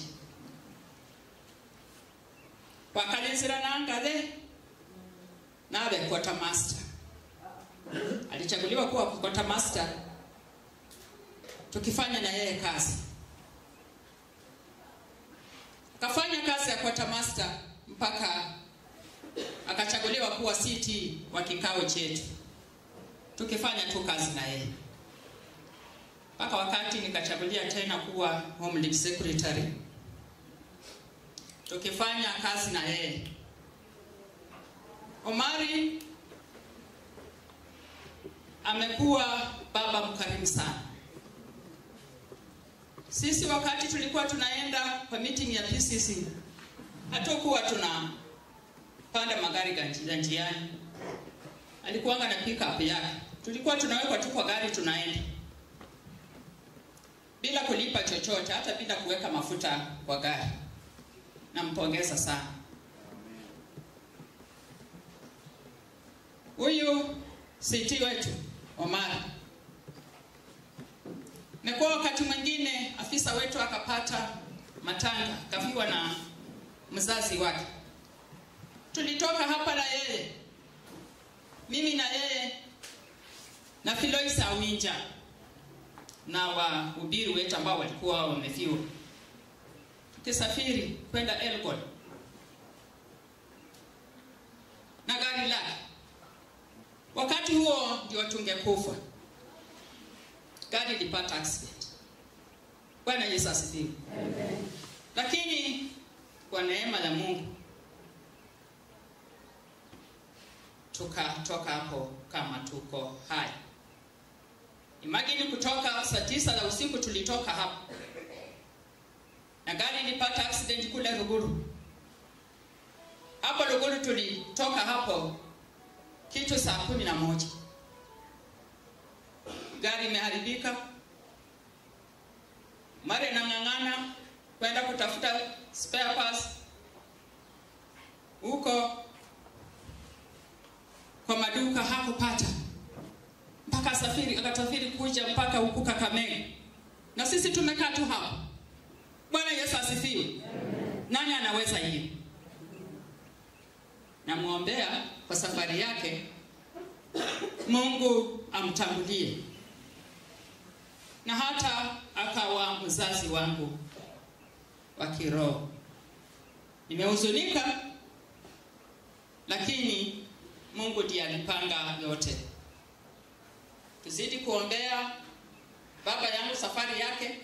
Wakalenzira nangale nabe quarter master. Alichaguliwa kuwa quarter master tukifanya na yeye kazi. Akafanya kazi ya quarter master mpaka akachaguliwa kuwa CT wa kikao chetu. Tukifanya tu kazi na yeye. Mpaka wakati nikachagulia tena kuwa Home League Secretary. Tukifanya kazi na yeye. Omari amekuwa baba mkarimu sana. Sisi wakati tulikuwa tunaenda kwa meeting ya PCC, hatukuwa tunapanda magari ya njiani. Alikuwa na pick up yake. Tulikuwa tunawekwa tu kwa gari tunaenda. Bila kulipa chochote, hata bila kuweka mafuta kwa gari. Nampongeza sana. Huyu CT wetu Omar. Mekuwa wakati mwingine afisa wetu akapata matanga, kafiwa na mzazi wake. Tulitoka hapa na yeye. Mimi na yeye na Filoisa Awinja na wahubiri wetu ambao walikuwa wamefiwa. Tukisafiri kwenda Elgon na gari lake. Wakati huo ndio tungekufa. Gari Gari ilipata accident. Bwana Yesu asifiwe. Lakini kwa neema ya Mungu tukatoka hapo kama tuko hai. Imagine kutoka saa 9 za usiku tulitoka hapo, na gari ilipata accident kule Ruguru. Hapo Ruguru tulitoka hapo kitu saa 11. Gari imeharibika. Mare nang'ang'ana kwenda kutafuta spare parts huko kwa maduka, hakupata. Mpaka akasafiri kuja mpaka huku Kakamega. Na sisi tumekaa tu hapo. Bwana Yesu asifiwe. Nani anaweza hiyo? Namuombea kwa safari yake, Mungu amtangulie. Na hata akawa mzazi wangu wa kiroho. Nimehuzunika, lakini Mungu ndiye alipanga yote. Tuzidi kuombea baba yangu safari yake,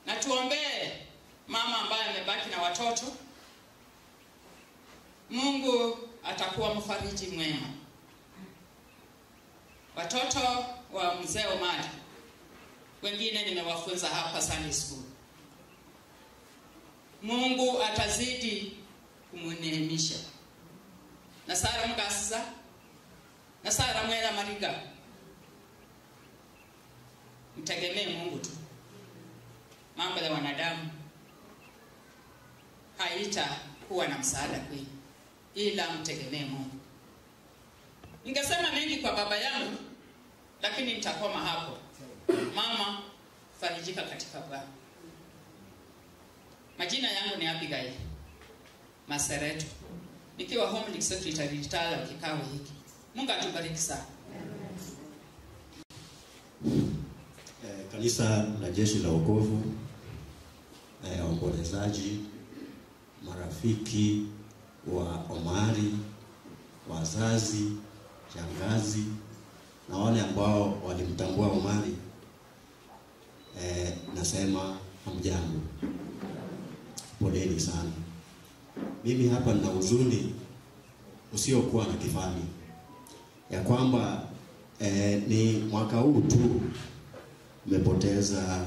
na tuombee mama ambaye amebaki na watoto. Mungu atakuwa mfariji mwema. Watoto wa mzee Omari wengine nimewafunza hapa Sunday School. Mungu atazidi kumuneemisha. Na Sara mkasa, na Sara mwela mariga. Mtegemee Mungu tu. Mambo ya wanadamu haitakuwa na msaada kwenu, ila mtegemee Mungu. Ningesema mengi kwa baba yangu, lakini nitakoma hapo. Mama, farijika katika Bwana. Majina yangu ni Abigail Masereto, nikiwa Home League Secretary retired wa kikao hiki. Mungu atubariki sana. Kanisa la Jeshi la Wokovu, waombolezaji, marafiki wa Omari, wazazi, shangazi na wale ambao walimtambua Omari, nasema hamjambo. Poleni sana. Mimi hapa nina huzuni usiokuwa na kifani ya kwamba ni mwaka huu tu nimepoteza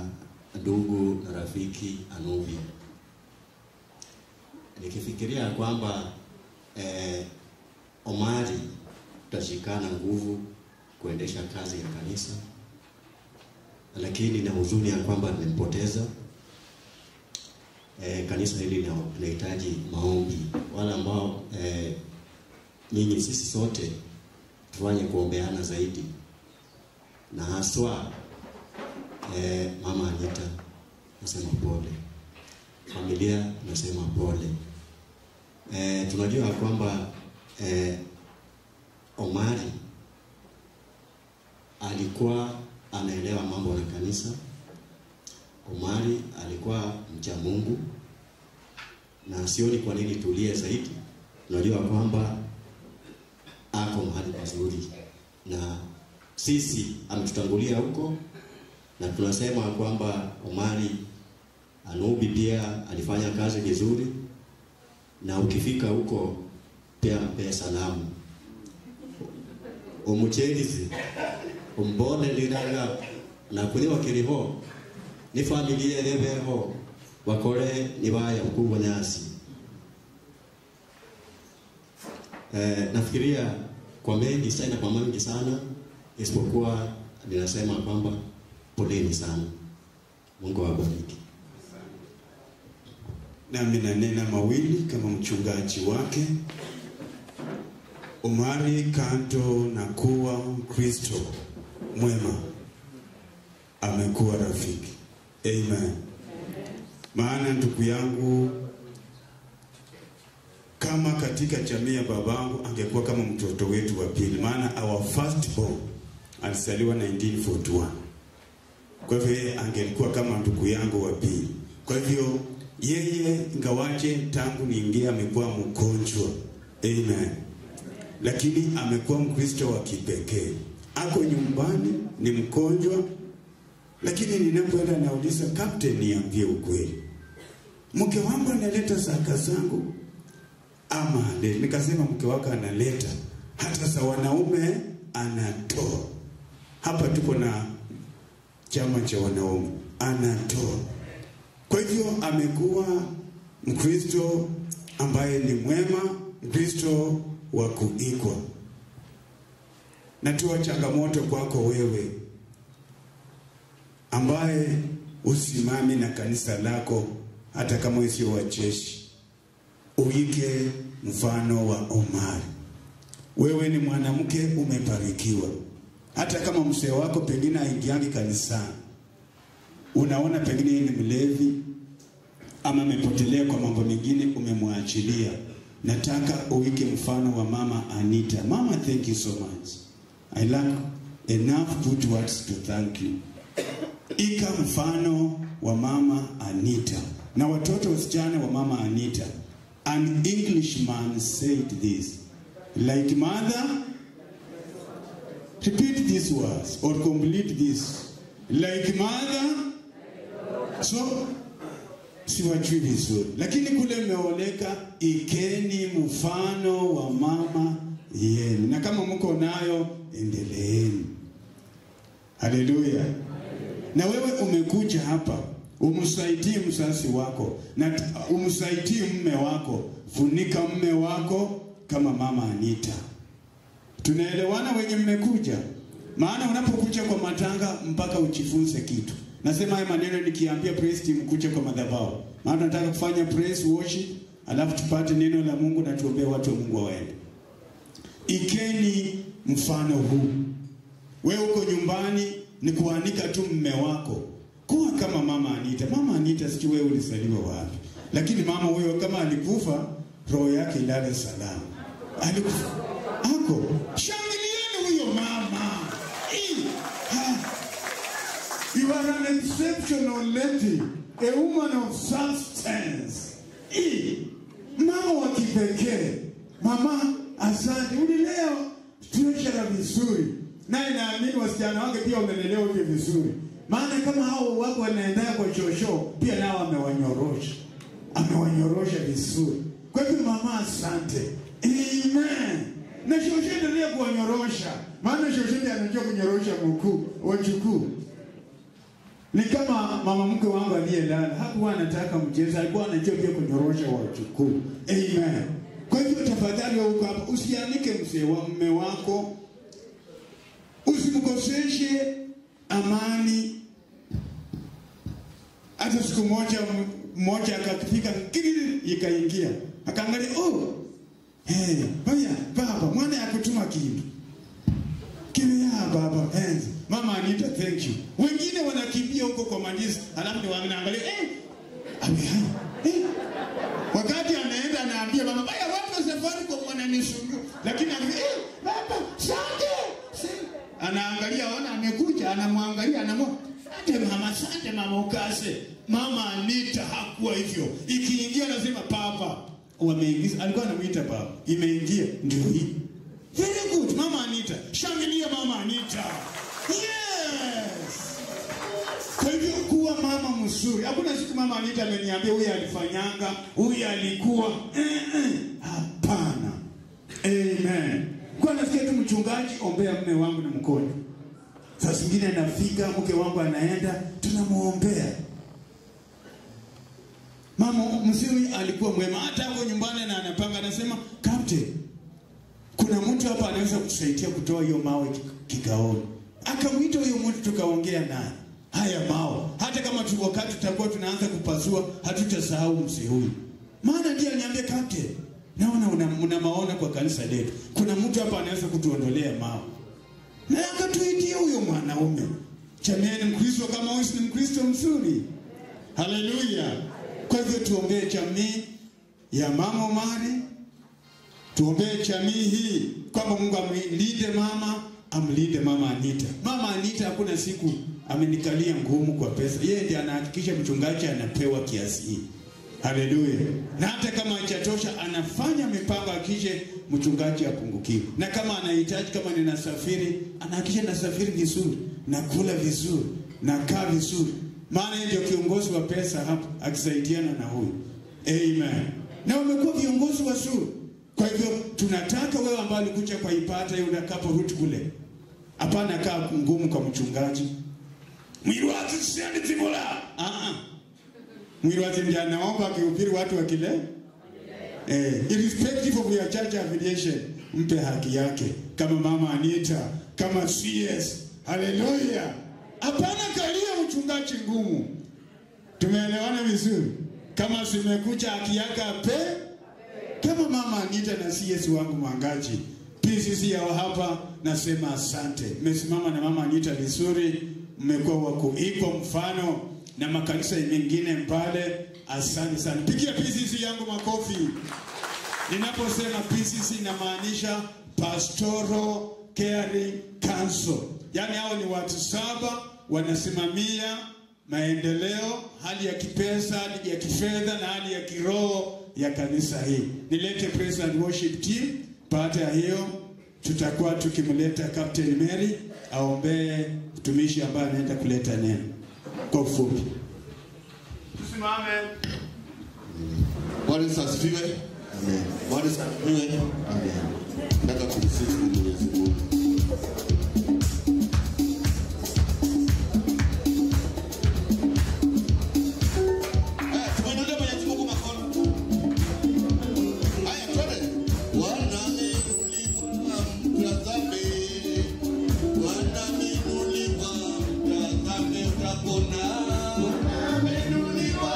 ndugu na rafiki Anubi. Nikifikiria kwamba Omari tutashikana nguvu kuendesha kazi ya kanisa, lakini na huzuni ya kwamba nimempoteza. Kanisa hili linahitaji maombi. Wale ambao nyinyi sisi sote tufanye kuombeana zaidi, na haswa Mama Anita nasema pole, familia nasema pole. Tunajua kwamba Omari alikuwa anaelewa mambo na kanisa. Omari alikuwa mcha Mungu, na sioni kwa nini tulie zaidi. Tunajua kwamba ako mahali pazuri na sisi ametutangulia huko, na tunasema kwamba Omari Anubi pia alifanya kazi vizuri, na ukifika huko pia mpe salamu, umuchelizi umbone liraga na kuli wakiriho ni familia lebeho wakore ni baya ukubwa nyasi. Nafikiria kwa mengi sana, kwa mengi sana, isipokuwa ninasema kwamba poleni sana. Mungu awabariki. Nami nanena mawili kama mchungaji wake. Omari kando na kuwa Mkristo mwema, amekuwa rafiki. Amen. Maana ndugu yangu, kama katika jamii ya babangu angekuwa kama mtoto wetu wa pili. Maana our first born alizaliwa 1941. Kwa hivyo yeye angelikuwa kama ndugu yangu wa pili. Kwa hivyo yeye ingawaje tangu niingia amekuwa mgonjwa. Amen. Lakini amekuwa Mkristo wa kipekee. Ako nyumbani, ni mgonjwa, lakini ninapoenda nauliza captain, niambie ukweli, mke wangu analeta zaka zangu ama haleti? Nikasema mke wako analeta, hata za wanaume anatoa. Hapa tuko na chama cha wanaume, anatoa. Kwa hivyo amekuwa Mkristo ambaye ni mwema, Mkristo wa kuigwa. Natoa changamoto kwako wewe ambaye usimami na kanisa lako, hata kama sio wa jeshi, uige mfano wa Omari. Wewe ni mwanamke umebarikiwa. Hata kama mzee wako pengine haingiangi kanisani, unaona pengine ni mlevi ama amepotelea kwa mambo mengine, umemwachilia. Nataka uige mfano wa Mama Anita. Mama, thank you so much. I lack enough good words to thank you. Ika mfano wa Mama Anita na watoto wasichana wa Mama Anita. An Englishman said this, like mother, repeat these words or complete this, like mother. So siwajui vizuri, lakini kule mmeoleka, ikeni mfano wa mama yenu, na kama mko nayo endeleeni. Haleluya. Na wewe umekuja hapa umsaidie mzazi wako na umsaidie mume wako. Funika mume wako kama Mama Anita. Tunaelewana wenye mmekuja? Maana unapokuja kwa matanga mpaka ujifunze kitu. Nasema haya maneno nikiambia praise team kuja kwa madhabahu. Maana tunataka kufanya praise worship, alafu tupate neno la Mungu na tuombee watu wa Mungu waende. Ikeni mfano huu. Wewe uko nyumbani ni kuanika tu mume wako. Kuwa kama Mama Anita. Mama Anita sijui wewe ulizaliwa wapi. Lakini mama huyo kama alikufa, roho yake ilale salama. Alikufa. Ako. Shangilieni huyo mama. You are an exceptional lady, a woman of substance. Mama wa kipekee. Mama, asante. Ulileo treasurer vizuri. Naye naamini wasichana wake pia wamelelewa hivyo vizuri. Maana kama hao wako wanaenda kwa shosho, pia nao amewanyorosha. Amewanyorosha vizuri. Kwa hivyo mama, asante. Amen. Na shosho endelea kuwanyorosha. Maana shosho ndiye anajua kunyorosha mkuu, wajukuu. Ni kama mama mke wangu aliyelala, hakuwa anataka mchezo, alikuwa anajua pia kunyorosha wajukuu. Amen. Kwa hivyo tafadhali wewe uko hapa, usianike mzee wa mume wako. Usimkoseshe amani. Hata siku moja mmoja akafika kiri ikaingia. Akaangalia, oh, hey, baya baba, mwana yakutuma kitu. Kimya baba, hands. Mama Anita, thank you. Wengine wanakimbia huko kwa mandizi, alafu ni wanaangalia, eh. Wakati anaenda anaambia mama, baya watu wa safari kwa wananisumbua. Lakini anaambia, eh, baba, sante. Anaangalia, ona amekuja, anamwangalia, anamwona. Asante mama, asante mama ukase. Mama Anita hakuwa hivyo. Ikiingia anasema papa. Wameingiza, alikuwa anamuita papa. Imeingia ndio hii. Very good, Mama Anita. Shangilia Mama Anita. Yes. Kwa hivyo kuwa mama mzuri. Hakuna siku Mama Anita ameniambia huyu alifanyanga, huyu alikuwa. Hapana. Amen. Kwa nasikia tu mchungaji, ombea mume wangu ni mkono. Saa zingine anafika, mke wangu anaenda, tunamuombea. Mama mzuri alikuwa mwema, hata hapo nyumbani na anapanga anasema, "Captain, kuna mtu hapa anaweza kutusaidia kutoa hiyo mawe kikaoni." Akamuita huyo mtu tukaongea naye. Haya mawe, hata kama tu wakati tutakuwa tunaanza kupasua, hatutasahau mzee huyu. Maana ndiye aliniambia, "Captain, naona una maono kwa kanisa letu. Kuna mtu hapa anaweza kutuondolea mawe." Na akatuitia huyo mwanaume. Jamani, Mkristo kama huyu ni Mkristo mzuri. Haleluya. Kwa hivyo tuombee jamii ya Mama Omari. Tuombee jamii hii kwamba Mungu amlinde mama, amlinde Mama Anita. Mama Anita hakuna siku amenikalia ngumu kwa pesa. Yeye ndiye anahakikisha mchungaji anapewa kiasi hii. Haleluya. Na hata kama haijatosha, anafanya mipango akishe mchungaji apungukiwe. Na kama anahitaji, kama ninasafiri, anahakikisha nasafiri vizuri, nakula vizuri, nakaa vizuri. Maana yeye ndio kiongozi wa pesa hapa, akisaidiana na huyu. Amen. Na wamekuwa viongozi wazuri. Kwa hivyo tunataka wewe ambaye ulikuja kwa ipata hiyo utakaporudi kule. Hapana kaa ngumu kwa mchungaji. Mwirwazi siendi tibula. Mwirwazi ndiye anaomba akihubiri watu wakile. Irrespective of your church affiliation, mpe haki yake. Kama Mama Anita, kama CS. Haleluya. Hapana kalia mchungaji ngumu. Tumeelewana vizuri? Kama simekuja haki yake ape. Kama Mama Anita na CS wangu Mwangaji, PCC ya hapa, nasema asante. Mmesimama na Mama Anita vizuri, mmekuwa wa kuigwa mfano na makanisa mengine mbale. Asante sana. Pigia PCC yangu makofi. Ninaposema PCC namaanisha Pastoral Caring Council. Yaani hao ni watu 7 wanasimamia maendeleo, hali ya kipesa, hali ya kifedha na hali ya kiroho ya kanisa hii. Nilete praise and worship team. Baada ya hiyo tutakuwa tukimleta Captain Mary aombee mtumishi ambaye anaenda kuleta neno. Kwa ufupi. Tusimame. Bwana Yesu asifiwe. Amen. Bwana Yesu asifiwe. Amen. Nataka kumsifu Mwenyezi Mungu. Bwana ameinuliwa,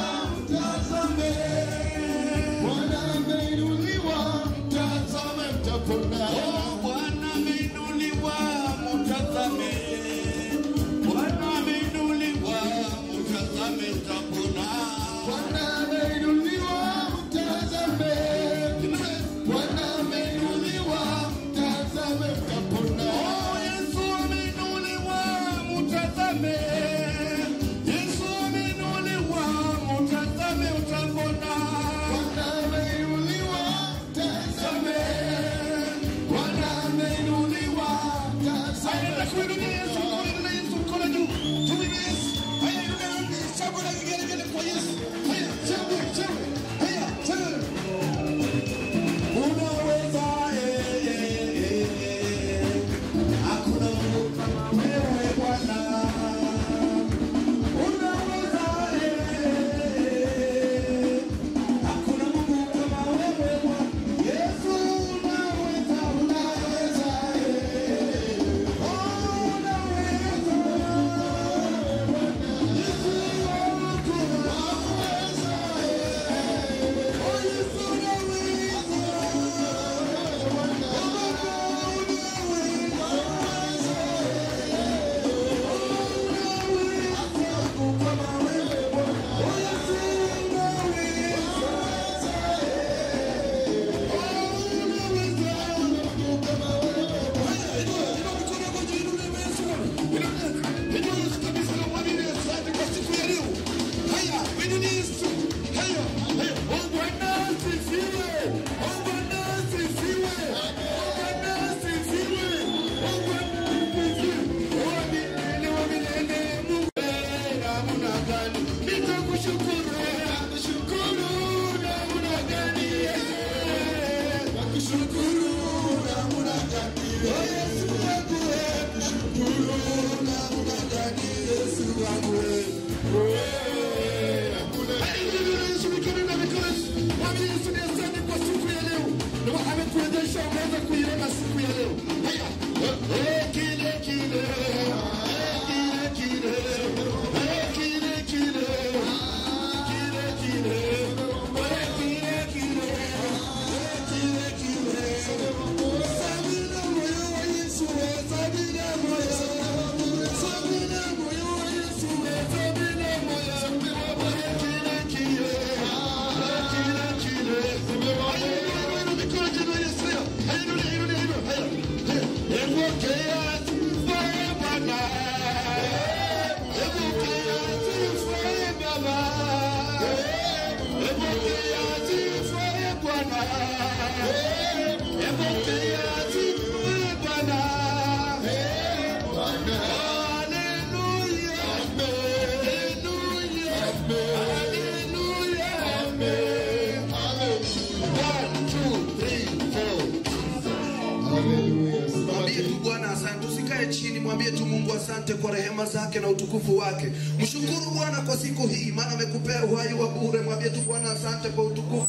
Mwambie tu Bwana asante, usikae chini, mwambie tu Mungu asante kwa rehema zake na utukufu wake. Mshukuru Bwana kwa siku hii, maana amekupea uhai wa bure. Mwambie tu Bwana asante kwa utukufu,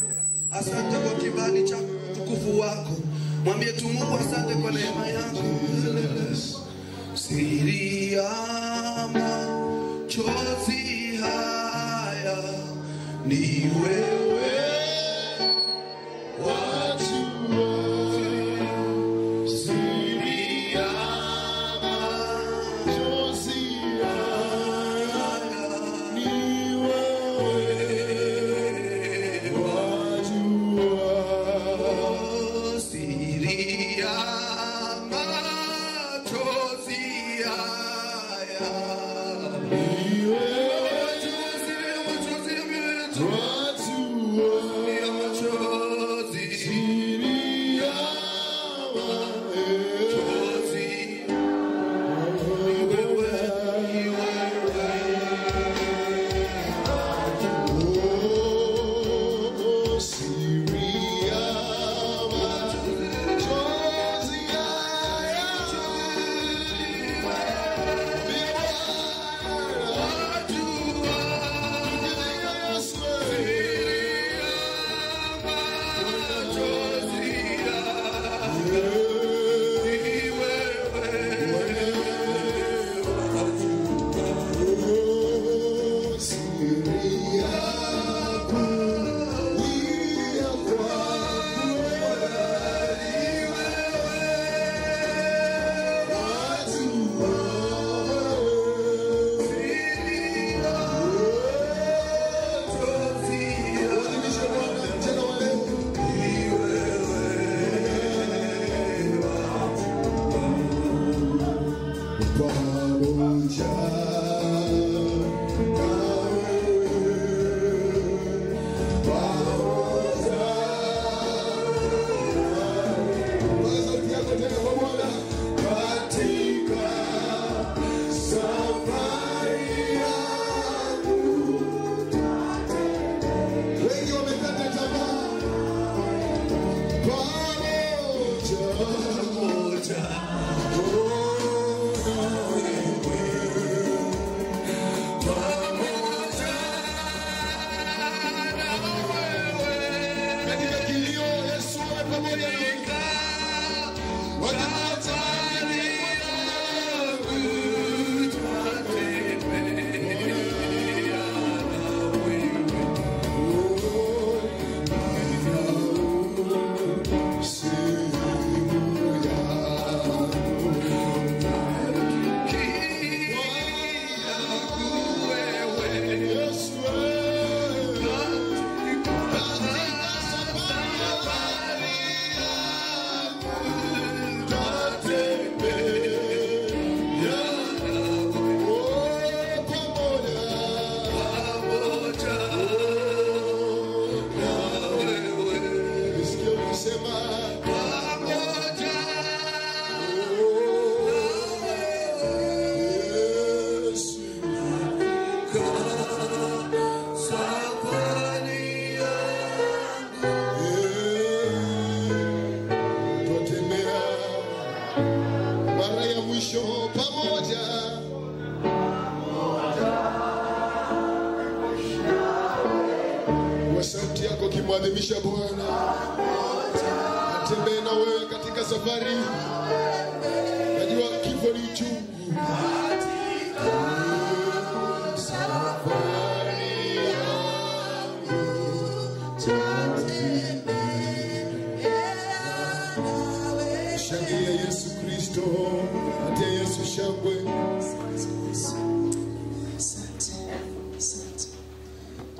asante kwa kibali chako, utukufu wako. Mwambie tu Mungu asante kwa neema yako. Siri ya machozi haya ni wewe Kimwadhimisha Bwana, atembee na wewe katika safari. Najua kifo ni uchungu. Safari yangu tatembea. Shangilia Yesu Kristo, atie Yesu shangwe. Asante, asante.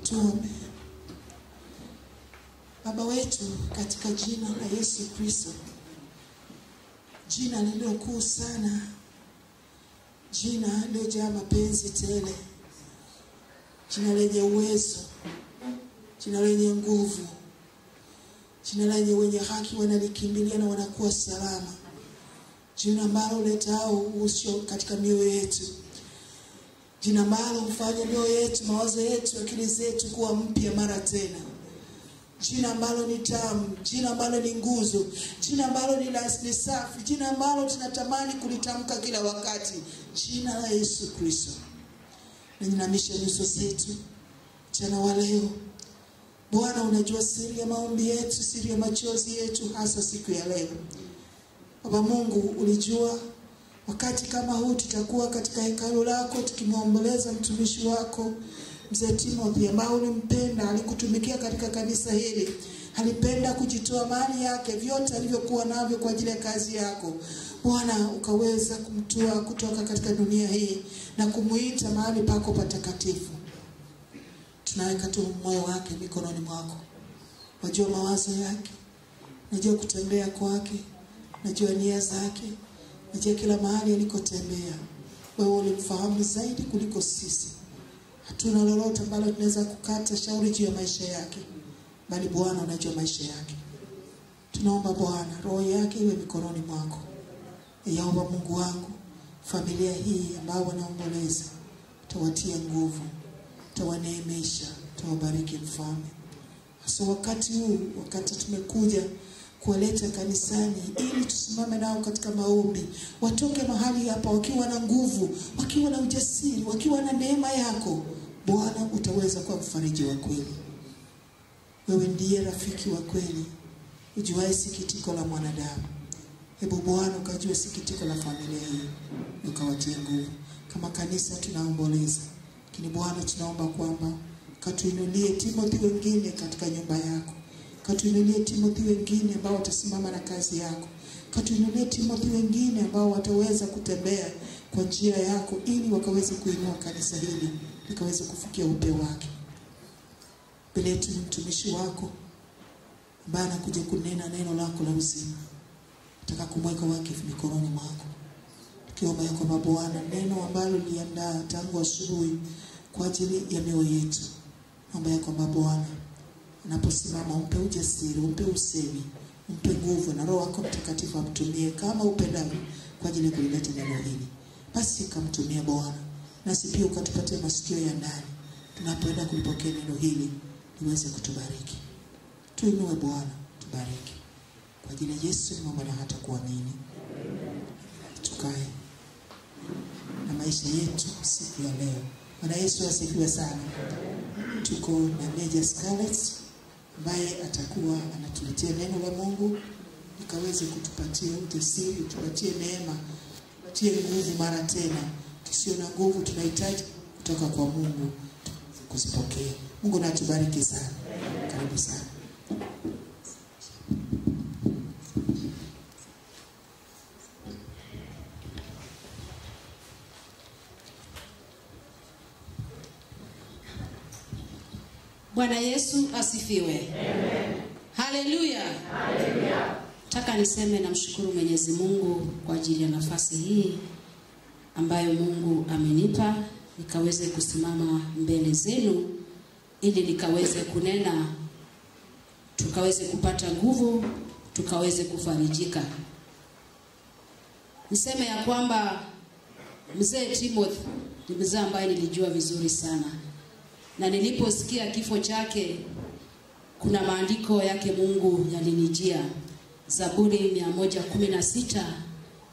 Tuombe. Baba wetu, katika jina la Yesu Kristo, jina lililo kuu sana, jina lililojaa mapenzi tele, jina lenye uwezo, jina lenye nguvu, jina lenye wenye haki wanalikimbilia na wanakuwa salama, jina ambalo uletao uso katika mioyo yetu, jina ambalo hufanya mioyo yetu, mawazo yetu, akili zetu kuwa mpya mara tena. jina ambalo ni tamu, jina ambalo ni nguzo, jina ambalo ni safi, jina ambalo tunatamani kulitamka kila wakati, jina la Yesu Kristo. Ninamisha nyuso zetu mchana wa leo. Bwana, unajua siri ya maombi yetu, siri ya machozi yetu, hasa siku ya leo. Baba Mungu, ulijua wakati kama huu tutakuwa katika hekalu lako tukimwomboleza mtumishi wako Mzee Timothy, ambao ulimpenda, alikutumikia katika kanisa hili, alipenda kujitoa mali yake, vyote alivyokuwa navyo kwa ajili ya kazi yako. Bwana, ukaweza kumtoa kutoka katika dunia hii na kumuita mahali pako patakatifu. Tunaweka tu moyo wake mikononi mwako. Wajua mawazo yake, najua kutembea kwake, najua nia zake, najua kila mahali alikotembea. Wewe ulimfahamu zaidi kuliko sisi. Hatuna lolote ambalo tunaweza kukata shauri juu ya maisha yake, bali Bwana unajua maisha yake. Tunaomba Bwana, roho yake iwe mikononi mwako. Yaomba Mungu wangu, familia hii ambao wanaomboleza, utawatia nguvu, utawaneemesha, utawabariki Mfalme. Hasa wakati huu, wakati tumekuja kuwaleta kanisani ili tusimame nao katika maombi, watoke mahali hapa wakiwa na nguvu, wakiwa na ujasiri, wakiwa na neema yako. Bwana, utaweza kuwa mfariji wa kweli. Wewe ndiye rafiki wa kweli, ujuaye sikitiko la mwanadamu. Hebu Bwana ukajue sikitiko la familia hii, ukawatie nguvu. Kama kanisa tunaomboleza, lakini Bwana tunaomba kwamba katuinulie Timothy wengine katika nyumba yako, katuinulie Timothy wengine ambao watasimama na kazi yako, katuinulie Timothy wengine ambao wataweza kutembea kwa njia yako, ili wakaweze kuinua kanisa hili likaweze kufikia upeo wake. Mbele yetu ni mtumishi wako ambaye anakuja kunena neno lako la uzima. Nataka kumweka wake mikononi mwako, tukiomba ya kwamba Bwana, neno ambalo uliandaa tangu asubuhi kwa ajili ya mioyo yetu, naomba ya kwamba Bwana anaposimama umpe ujasiri, umpe usemi, umpe nguvu, na Roho wako Mtakatifu amtumie kama upendavyo kwa ajili ya kulileta neno hili. Basi kamtumie Bwana, nasi pia ukatupatie masikio ya ndani tunapoenda kulipokea neno hili, liweze kutubariki. Tuinue Bwana, tubariki. Kwa ajili ya Yesu nimeomba na hata kuamini. Tukae na maisha yetu siku ya leo. Bwana Yesu asifiwe sana. Tuko na Major Scarlett ambaye atakuwa anatuletea neno la Mungu likaweze kutupatia ujasiri, tupatie neema, tupatie nguvu mara tena. Tusio na nguvu tunahitaji kutoka kwa Mungu kuzipokea. Mungu na atubariki sana. Karibu sana. Bwana Yesu asifiwe. Amen. Haleluya. Haleluya. Nataka niseme namshukuru Mwenyezi Mungu kwa ajili ya nafasi hii ambayo Mungu amenipa nikaweze kusimama mbele zenu ili nikaweze kunena, tukaweze kupata nguvu, tukaweze kufarijika. Niseme ya kwamba Mzee Timothy ni mzee ambaye nilijua vizuri sana. Na niliposikia kifo chake, kuna maandiko yake Mungu yalinijia. Zaburi 116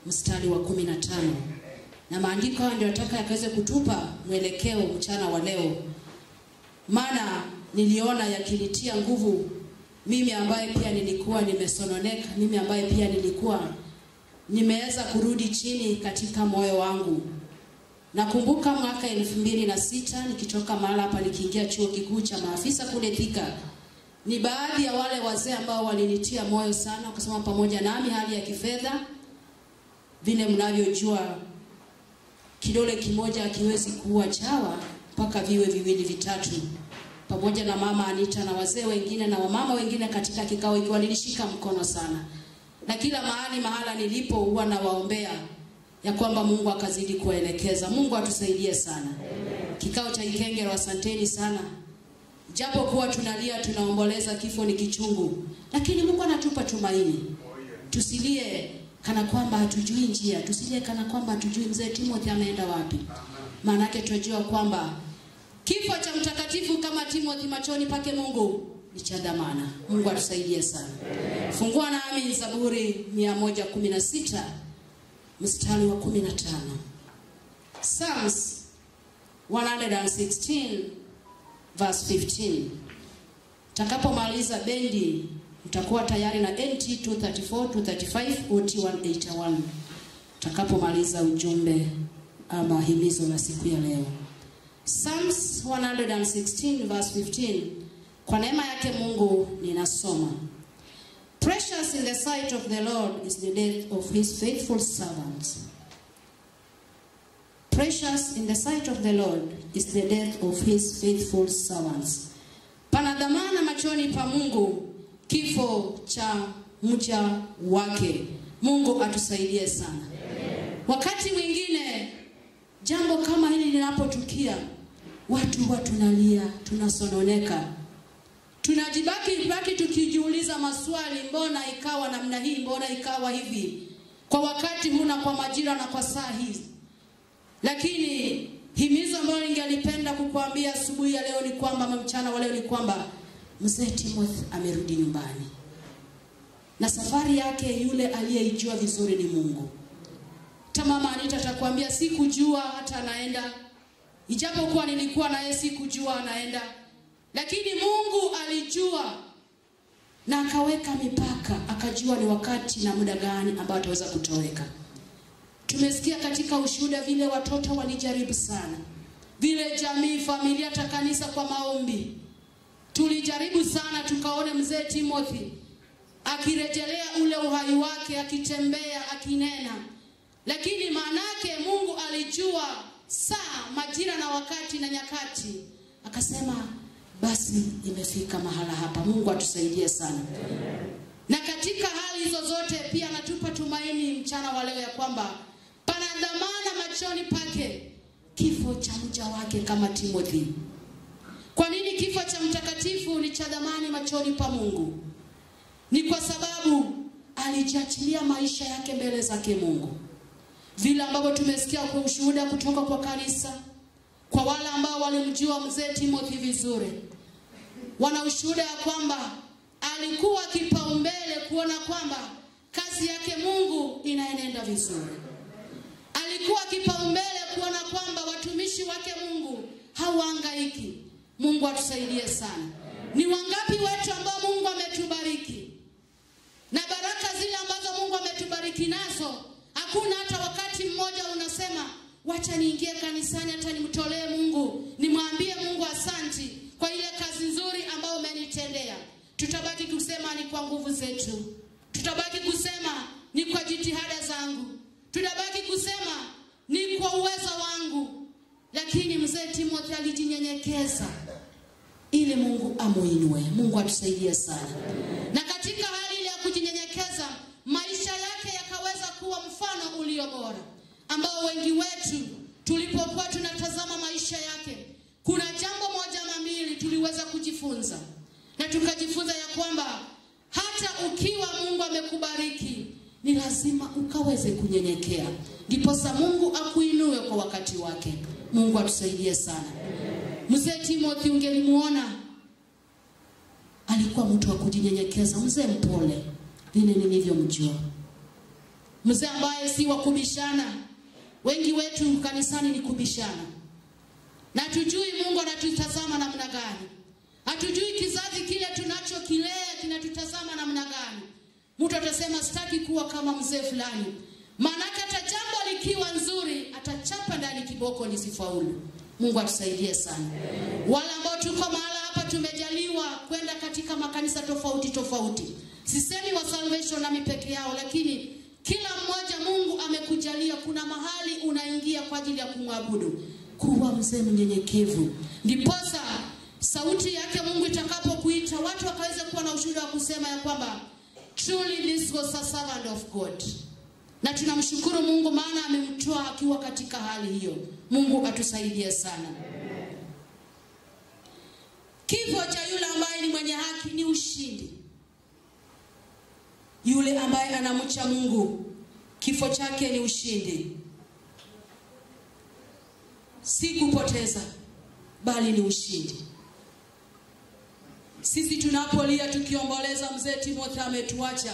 mstari wa 15. Na maandiko hayo ndio nataka yakaweze kutupa mwelekeo mchana wa leo. Maana niliona yakinitia nguvu mimi ambaye pia nilikuwa nimesononeka, mimi ambaye pia nilikuwa nimeweza kurudi chini katika moyo wangu. Nakumbuka mwaka 2006 nikitoka mahala hapa nikiingia chuo kikuu cha maafisa kule Thika. Ni baadhi ya wale wazee ambao walinitia moyo sana kusema pamoja nami hali ya kifedha. Vile mnavyojua kidole kimoja hakiwezi kuua chawa mpaka viwe viwili vitatu. Pamoja na mama Anita na wazee wengine na wamama wengine katika kikao hiki walinishika mkono sana. Na kila mahali mahala nilipo huwa nawaombea ya kwamba Mungu akazidi kuwaelekeza. Mungu atusaidie sana. Amen. Kikao cha Ikengero, asanteni sana. Japo kuwa tunalia, tunaomboleza, kifo ni kichungu, lakini Mungu anatupa tumaini. Tusilie kana kwamba hatujui njia, tusilie kana kwamba hatujui mzee Timothy ameenda wapi. Maana yake tunajua kwamba kifo cha mtakatifu kama Timothy machoni pake Mungu ni cha dhamana. Mungu atusaidie sana. Fungua nami Zaburi 116 mstari wa 15. Psalms 116 verse 15. Takapomaliza bendi mtakuwa tayari na NT 234, 235, OT 181. Takapomaliza ujumbe ama himizo la siku ya leo. Psalms 116 verse 15. Kwa neema yake Mungu ninasoma. Precious in the sight of the Lord is the death of his faithful servants. Precious in the sight of the Lord is the death of his faithful servants. Pana dhamana machoni pa Mungu kifo cha mja wake. Mungu atusaidie sana. Wakati mwingine jambo kama hili linapotukia, watu huwa tunalia, tunasononeka. Tunajibaki tukijiuliza maswali, mbona ikawa namna hii, mbona ikawa hivi, kwa wakati huu na kwa majira na kwa saa hizi. Lakini himizo ambalo ningelipenda kukuambia asubuhi ya leo ni kwamba, mchana wa leo ni kwamba mzee Timothy amerudi nyumbani. Na safari yake yule aliyeijua vizuri ni Mungu. Mama Anita atakwambia sikujua hata anaenda. Ijapokuwa nilikuwa naye sikujua anaenda. Lakini Mungu alijua na akaweka mipaka, akajua ni wakati na muda gani ambao ataweza kutoweka. Tumesikia katika ushuhuda vile watoto walijaribu sana, vile jamii, familia, hata kanisa kwa maombi. Tulijaribu sana tukaone mzee Timothy akirejelea ule uhai wake, akitembea, akinena. Lakini maanake Mungu alijua saa, majira na wakati na nyakati. Akasema basi imefika mahala hapa. Mungu atusaidie sana. Na katika hali hizo zote pia anatupa tumaini mchana wa leo ya kwamba pana dhamana machoni pake kifo cha mja wake kama Timothy. Kwa nini kifo cha mtakatifu ni cha dhamani machoni pa Mungu? Ni kwa sababu alijiachilia maisha yake mbele zake Mungu. Vile ambavyo tumesikia kwa ushuhuda kutoka kwa kanisa, kwa wale ambao walimjua mzee Timothy vizuri, wana ushuhuda ya kwamba alikuwa kipaumbele kuona kwamba kazi yake Mungu inaenenda vizuri. Alikuwa kipaumbele kuona kwamba watumishi wake Mungu hawahangaiki. Mungu atusaidie sana. Ni wangapi wetu ambao Mungu ametubariki? Na baraka zile ambazo Mungu ametubariki nazo, hakuna hata wakati mmoja unasema wacha niingie kanisani hata nimtolee Mungu, nimwambie Mungu asanti kwa ile kazi nzuri ambayo umenitendea. Tutabaki kusema ni kwa nguvu zetu. Tutabaki kusema ni kwa jitihada zangu. Tutabaki kusema ni kwa uwezo wangu. Lakini mzee Timothy alijinyenyekeza ili Mungu amuinue. Mungu atusaidie sana. Na katika hali ile ya kujinyenyekeza, maisha yake yakaweza kuwa mfano ulio bora, ambao wengi wetu tulipokuwa tunatazama maisha yake, kuna jambo moja ama mbili tuliweza kujifunza. Na tukajifunza ya kwamba hata ukiwa Mungu amekubariki, ni lazima ukaweze kunyenyekea, ndiposa Mungu akuinue kwa wakati wake. Mungu atusaidie sana. Mzee Timothy ungelimuona alikuwa mtu wa kujinyenyekeza, mzee mpole vile nilivyomjua. Mzee ambaye si wa kubishana. Wengi wetu kanisani ni kubishana. Na hatujui Mungu anatutazama namna gani. Hatujui kizazi kile tunachokilea kinatutazama namna gani. Mtu atasema sitaki kuwa kama mzee fulani. Maanake hata jambo likiwa nzuri atachapa ndani kiboko lisifaulu. Mungu atusaidie sana. Wale ambao tuko mahala hapa tumejaliwa kwenda katika makanisa tofauti tofauti. Sisemi wa Salvation na peke yao, lakini kila mmoja Mungu amekujalia kuna mahali unaingia kwa ajili ya kumwabudu. Kuwa mzee mnyenyekevu. Ndiposa sauti yake Mungu itakapokuita watu wakaweza kuwa na ushuhuda wa kusema ya kwamba truly this was a servant of God. Na tunamshukuru Mungu maana amemtoa akiwa katika hali hiyo. Mungu atusaidie sana. Kifo cha yule ambaye ni mwenye haki ni ushindi. Yule ambaye anamcha Mungu, kifo chake ni ushindi. Si kupoteza, bali ni ushindi. Sisi tunapolia tukiomboleza mzee Timothy ametuacha,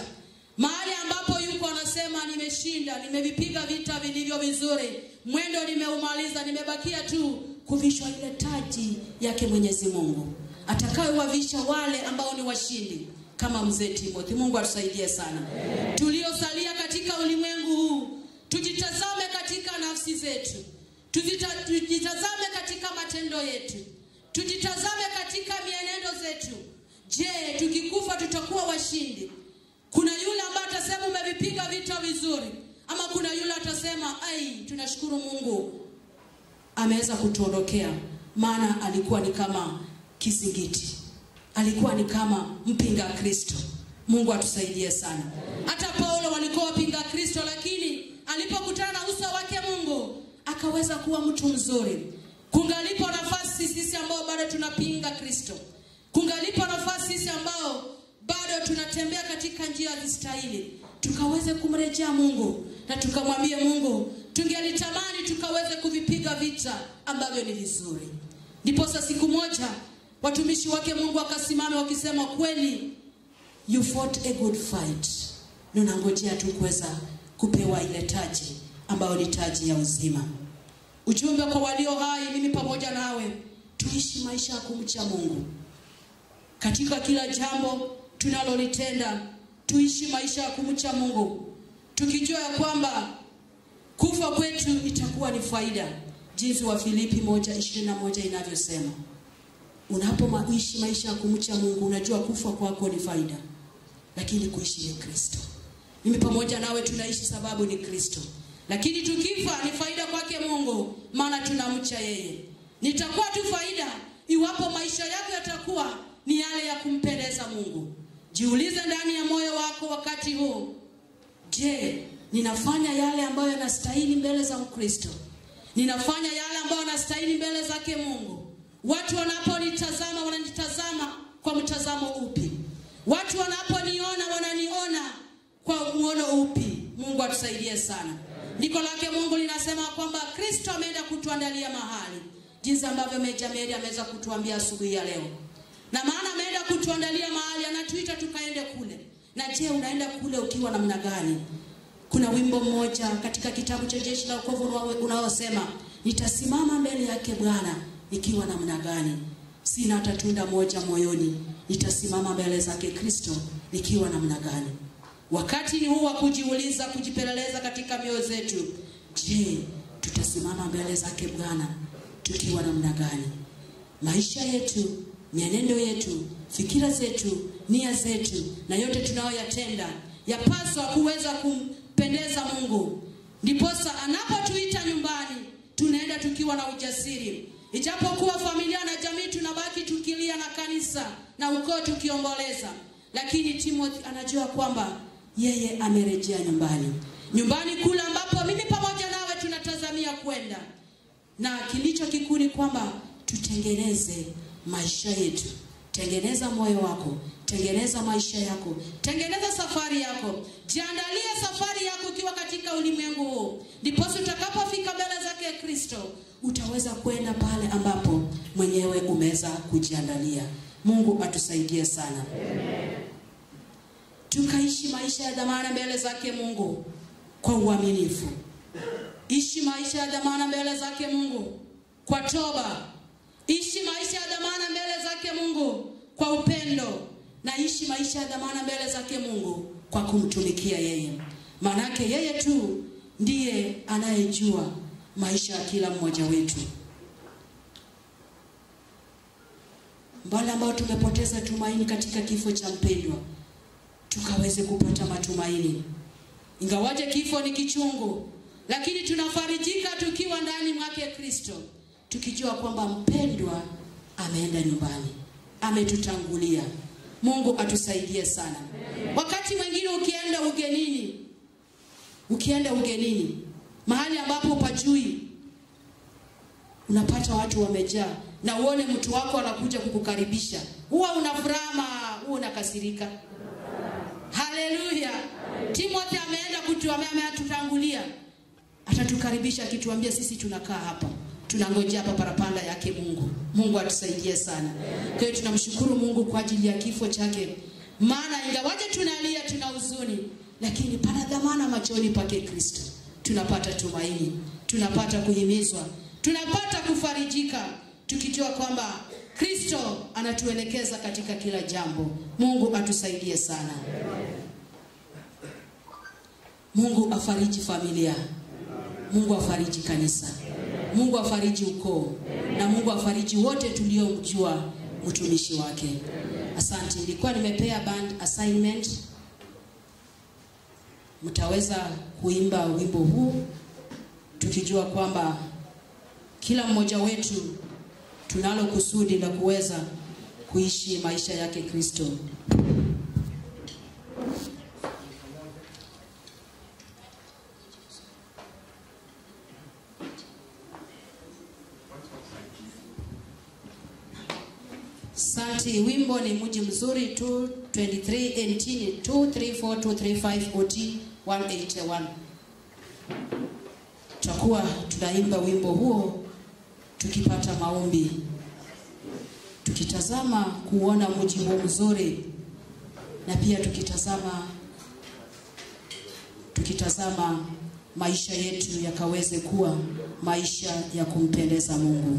mahali ambapo yuko anasema nimeshinda, nimevipiga vita vilivyo vizuri, mwendo nimeumaliza, nimebakia tu kuvishwa ile taji yake Mwenyezi Mungu atakayowavisha wale ambao ni washindi kama mzee Timothy. Mungu atusaidie sana. Tuliosalia katika ulimwengu huu, tujitazame katika nafsi zetu, tujitazame katika matendo yetu, tujitazame katika mienendo zetu. Je, tukikufa tutakuwa washindi? Kuna yule ambaye atasema umevipiga vita vizuri, ama kuna yule atasema ai, tunashukuru Mungu ameweza kutuondokea, maana alikuwa ni kama kizingiti, alikuwa ni kama mpinga Kristo. Mungu atusaidie sana. Hata Paulo walikuwa wapinga Kristo, lakini alipokutana na uso wake Mungu akaweza kuwa mtu mzuri. Kungalipo nafasi sisi ambao bado tunapinga Kristo, kungalipo nafasi sisi ambao bado tunatembea katika njia zistahili, tukaweze kumrejea Mungu na tukamwambie Mungu, tungelitamani tukaweze kuvipiga vita ambavyo ni vizuri. Ndiposa siku moja watumishi wake Mungu akasimama wakisema, kweli you fought a good fight. Nunangojea tu kuweza kupewa ile taji ambayo ni taji ya uzima. Ujumbe kwa walio hai, mimi pamoja nawe, tuishi maisha ya kumcha Mungu katika kila jambo tunalolitenda. Tuishi maisha ya kumcha Mungu tukijua ya kwamba kufa kwetu itakuwa ni faida, jinsi wa Filipi 1:21 inavyosema. Unapoishi maisha ya kumcha Mungu, unajua kufa kwako ni faida, lakini kuishi ni Kristo. Mimi pamoja nawe tunaishi sababu ni Kristo, lakini tukifa ni faida kwake Mungu, maana tunamcha yeye. Nitakuwa tu faida iwapo maisha yako yatakuwa ni yale ya kumpendeza Mungu. Jiulize ndani ya moyo wako wakati huu, je, ninafanya yale ambayo yanastahili mbele za Mkristo? Ninafanya yale ambayo yanastahili mbele zake Mungu? Watu wanaponitazama wananitazama kwa mtazamo upi? Watu wanaponiona wananiona kwa muono upi? Mungu atusaidie sana. Ndiko lake Mungu linasema kwamba Kristo ameenda kutuandalia mahali, jinsi ambavyo Meja Mary ameweza kutuambia asubuhi ya leo. Na maana ameenda kutuandalia mahali, anatuita tukaende kule. Na je, unaenda kule ukiwa namna gani? Kuna wimbo mmoja katika kitabu cha Jeshi la Wokovu unaosema, nitasimama mbele yake Bwana nikiwa namna gani? Sina hata tunda moja moyoni, nitasimama mbele zake Kristo nikiwa namna gani? Wakati ni huu wa kujiuliza, kujipeleleza katika mioyo zetu. Je, tutasimama mbele zake Bwana tukiwa namna gani? Maisha yetu, mienendo yetu, fikira zetu, nia zetu na yote tunayoyatenda yapaswa kuweza kumpendeza Mungu. Ndiposa anapotuita nyumbani tunaenda tukiwa na ujasiri. Ijapokuwa familia na jamii tunabaki tukilia na kanisa na ukoo tukiomboleza, lakini Timothy anajua kwamba yeye amerejea nyumbani. Nyumbani kule ambapo mimi pamoja nawe tunatazamia kwenda. Na kilicho kikuu ni kwamba tutengeneze maisha yetu. Tengeneza moyo wako, tengeneza maisha yako, tengeneza safari yako. Jiandalie safari yako ukiwa katika ulimwengu huu. Ndiposa utakapofika mbele zake Kristo, utaweza kwenda pale ambapo mwenyewe umeweza kujiandalia. Mungu atusaidie sana. Amen. Tukaishi maisha ya dhamana mbele zake Mungu kwa uaminifu. Ishi maisha ya dhamana mbele zake Mungu kwa toba. Ishi maisha ya dhamana mbele zake Mungu kwa upendo. Na ishi maisha ya dhamana mbele zake Mungu kwa kumtumikia yeye. Manake yeye tu ndiye anayejua maisha ya kila mmoja wetu. Wale ambao tumepoteza tumaini katika kifo cha mpendwa, tukaweze kupata matumaini. Ingawaje kifo ni kichungu, lakini tunafarijika tukiwa ndani mwake Kristo, tukijua kwamba mpendwa ameenda nyumbani, ametutangulia. Mungu atusaidie sana. Wakati mwingine ukienda ugenini, mahali ambapo pajui, unapata watu wamejaa, na uone mtu wako anakuja kukukaribisha, huwa unafuraha, huwa unakasirika. Haleluya. Timothy ameenda kutuambia, ametutangulia, atatukaribisha akituambia sisi tunakaa hapa, Tunangojea hapa parapanda yake Mungu. Mungu atusaidie sana. Kwa hiyo tunamshukuru Mungu kwa ajili ya kifo chake, maana ingawaje tunalia, tuna huzuni, lakini pana dhamana machoni pake Kristo. Tunapata tumaini, tunapata kuhimizwa, tunapata kufarijika, tukijua kwamba Kristo anatuelekeza katika kila jambo. Mungu atusaidie sana. Mungu afariji familia. Mungu afariji kanisa. Mungu afariji ukoo. Na Mungu afariji wote tuliomjua mtumishi wake. Asante. Nilikuwa nimepea band assignment. Mtaweza kuimba wimbo huu tukijua kwamba kila mmoja wetu tunalo kusudi la kuweza kuishi maisha yake Kristo. Santi, wimbo ni mji mzuri 223 NT 234 235 OT 181. Tutakuwa tunaimba wimbo huo tukipata maombi, tukitazama kuona mji huo mzuri, na pia tukitazama maisha yetu yakaweze kuwa maisha ya kumpendeza Mungu.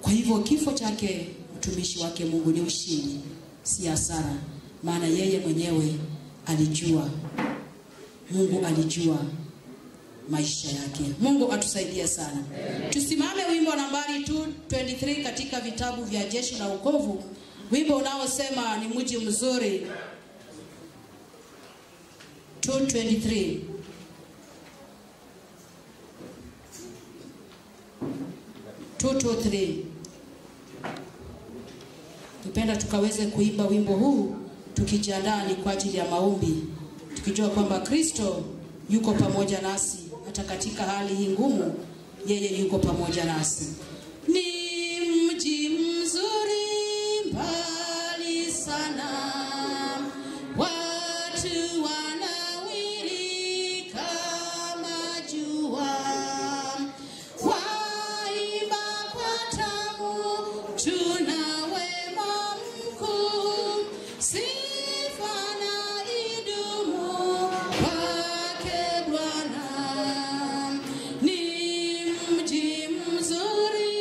Kwa hivyo kifo chake mtumishi wake Mungu ni ushindi, si hasara, maana yeye mwenyewe alijua, Mungu alijua maisha yake. Mungu atusaidie sana. Tusimame wimbo nambari 223 katika vitabu vya Jeshi la Wokovu, wimbo unaosema ni mji mzuri. 223. 223. Tupenda tukaweze kuimba wimbo huu tukijiandaa ni kwa ajili ya maombi, tukijua kwamba Kristo yuko pamoja nasi hata katika hali hii ngumu, yeye yuko pamoja nasi. Ni mji mzuri mbali sana, watu wanawiri kama jua, waimba kwa tamu, tuna wema mkuu, sifa na idumu kwake Bwana. Ni mji mzuri,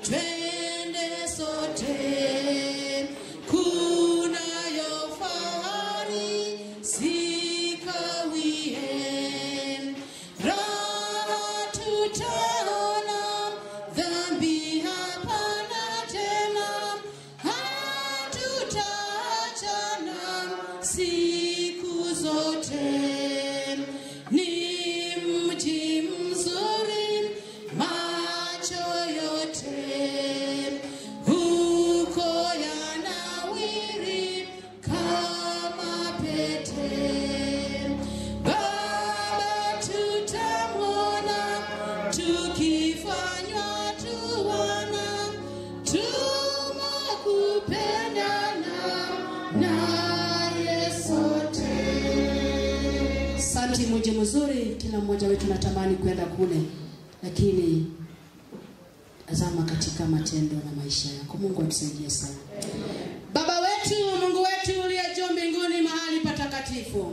twende sote, kunayo fahari sikawie, raha tutaona, dhambi hapana tena, hatutaachana siku zote. Ni mji mzuri, macho yote huko yanawiri kama pete. Baba tutamwona, tukifanywa tuwana, tumekupendana naye sote. Santi, mji mzuri, kila mmoja wetu natamani kwenda kule, lakini azama katika matendo na maisha yako. Mungu atusaidie sana. Baba wetu, Mungu wetu uliye juu mbinguni mahali patakatifu,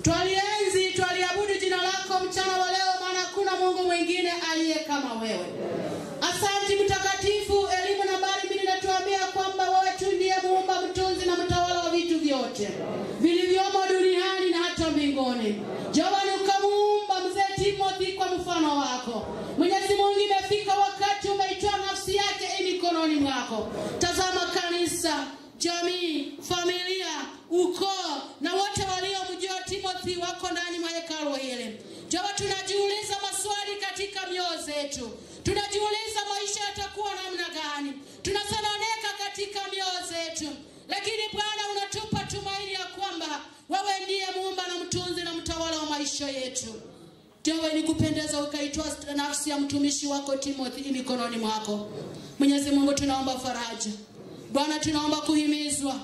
twalienzi, twaliabudu jina lako mchana wa leo, maana hakuna Mungu mwingine aliye kama wewe. Asante Mtakatifu, elimu nambari 2 inatuambia kwamba wewe tu ndiye muumba, mtunzi na mtawala wa vitu vyote vilivyomo duniani na hata mbinguni. Jehova, ukamuumba mzee Timothy kwa mfano wako. Mwenyezi Mungu, imefika wakati umeitoa nafsi yake mikononi mwako. Tazama kanisa, jamii, familia, ukoo na wote waliomjua Timothy wako ndani mwa hekalu hili. Jehova, tunajiuliza maswali katika mioyo zetu. Tunajiuliza maisha yatakuwa namna gani. Tunasononeka katika mioyo zetu. Lakini Bwana, unatupa tumaini ya kwamba wewe ndiye muumba na mtunzi na mtawala wa maisha yetu. Jehova, nikupendeza ukaitoa nafsi ya mtumishi wako Timothy mikononi mwako. Mwenyezi Mungu, tunaomba faraja. Bwana, tunaomba kuhimizwa.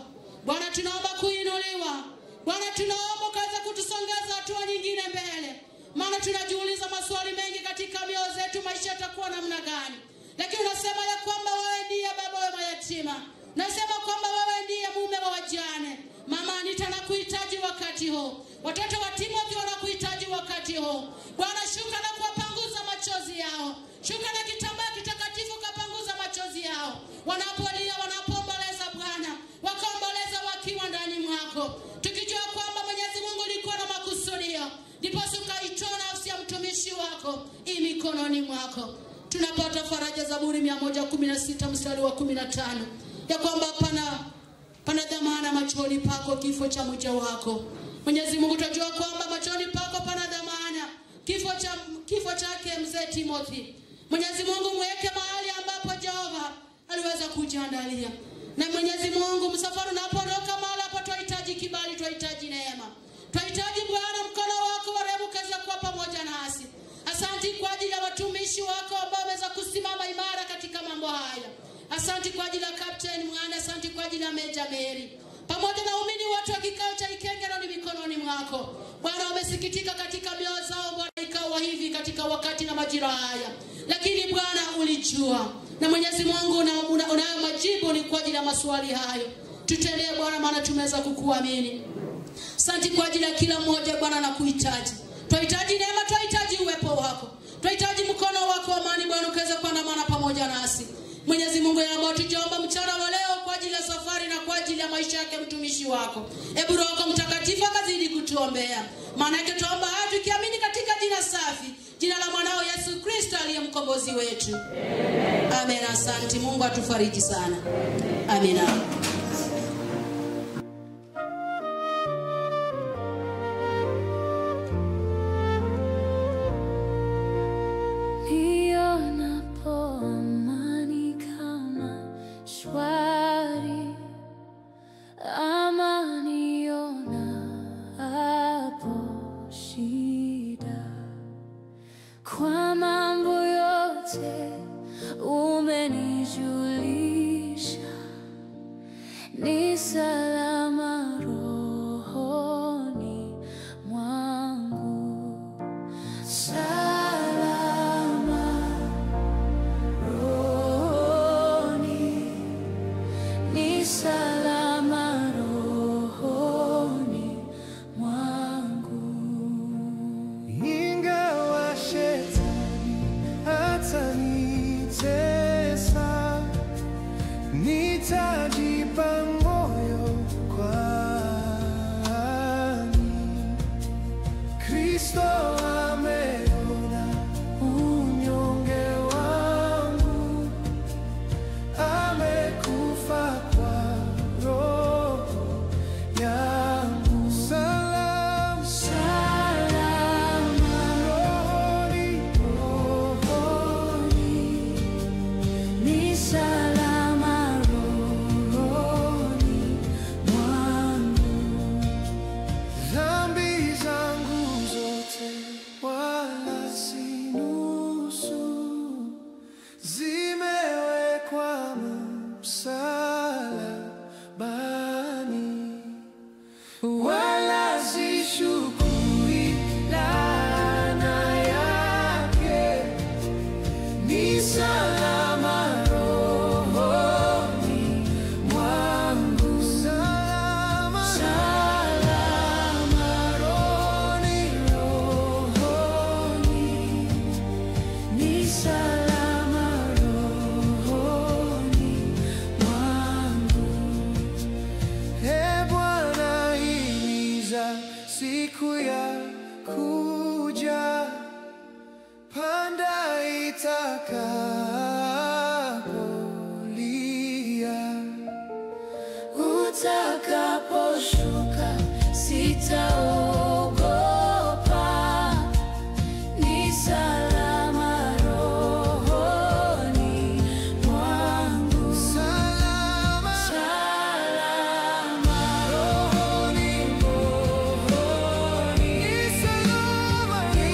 Bwana, tunaomba kuinuliwa. Bwana, tunaomba ukaweza kutusongeza hatua nyingine mbele. Maana tunajiuliza maswali mengi katika mioyo zetu. yetu maisha yatakuwa namna gani. Lakini unasema ya kwamba wewe ndiye baba wa mayatima, nasema kwamba wewe ndiye mume wa wajane. Mama Anita anakuhitaji wakati huu, watoto wa Timothy wanakuhitaji wakati huu. Bwana, shuka na kuwapanguza machozi yao, shuka na kitambaa kitakatifu kapanguza machozi yao wanapolia, wanapoomboleza. Bwana, wakaomboleza wakiwa ndani mwako, tukijua kwamba Mwenyezi Mungu ulikuwa na makusudio, ndipo ukaitoa nafsi ya mtumishi wako i mikononi mwako. Tunapata faraja Zaburi 116 mstari wa 15 ya kwamba pana dhamana machoni pako kifo cha mja wako. Mwenyezi Mungu, tunajua kwamba machoni pako pana dhamana kifo chake mzee Timothy. Mwenyezi Mungu, mweke mahali ambapo Jehova aliweza kujiandalia. Na Mwenyezi Mungu, msafara unapoondoka mahali hapo, twahitaji kibali, twahitaji neema, twahitaji Bwana mkono wako wa rehema ukaweza kuwa pamoja nasi. Asante kwa ajili ya watumishi wako ambao wameweza kusimama imara katika mambo haya. Asante kwa ajili ya Captain Mwana, asante kwa ajili ya Meja Mary, pamoja na waumini wote wa kikao cha Ikengero ni mikononi mwako. Bwana, wamesikitika katika mioyo zao Bwana, ikawa hivi katika wakati na majira haya, lakini Bwana ulijua, na Mwenyezi Mungu unayo majibu ni kwa ajili ya maswali hayo. Tutendee Bwana, maana tumeweza kukuamini. Asante kwa ajili ya kila mmoja Bwana na kuhitaji. Twahitaji neema, twahitaji uwepo wako, twahitaji mkono wako amani Bwana ukaweza kuandamana pamoja nasi. Mwenyezi Mungu, ambao tujaomba mchana wa leo kwa ajili ya safari na kwa ajili ya maisha yake mtumishi wako, hebu Roho Mtakatifu akazidi kutuombea, maana yake tuomba haya tukiamini katika jina safi, jina la mwanao Yesu Kristo aliye mkombozi wetu. Amen. Asante. Mungu atufariji sana. Amina. Utakaposhuka sitaogopa, ni salama rohoni mwangu. Salama, salama rohoni, rohoni. Ni salama, ni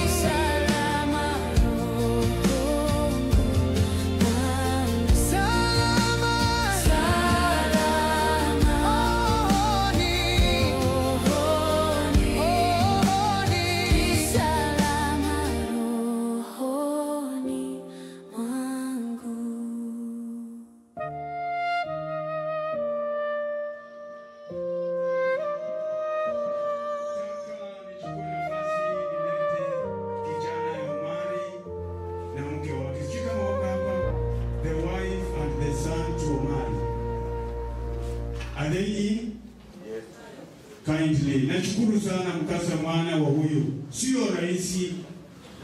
kindly. Nashukuru sana mkasa mwana wa huyu, sio rahisi.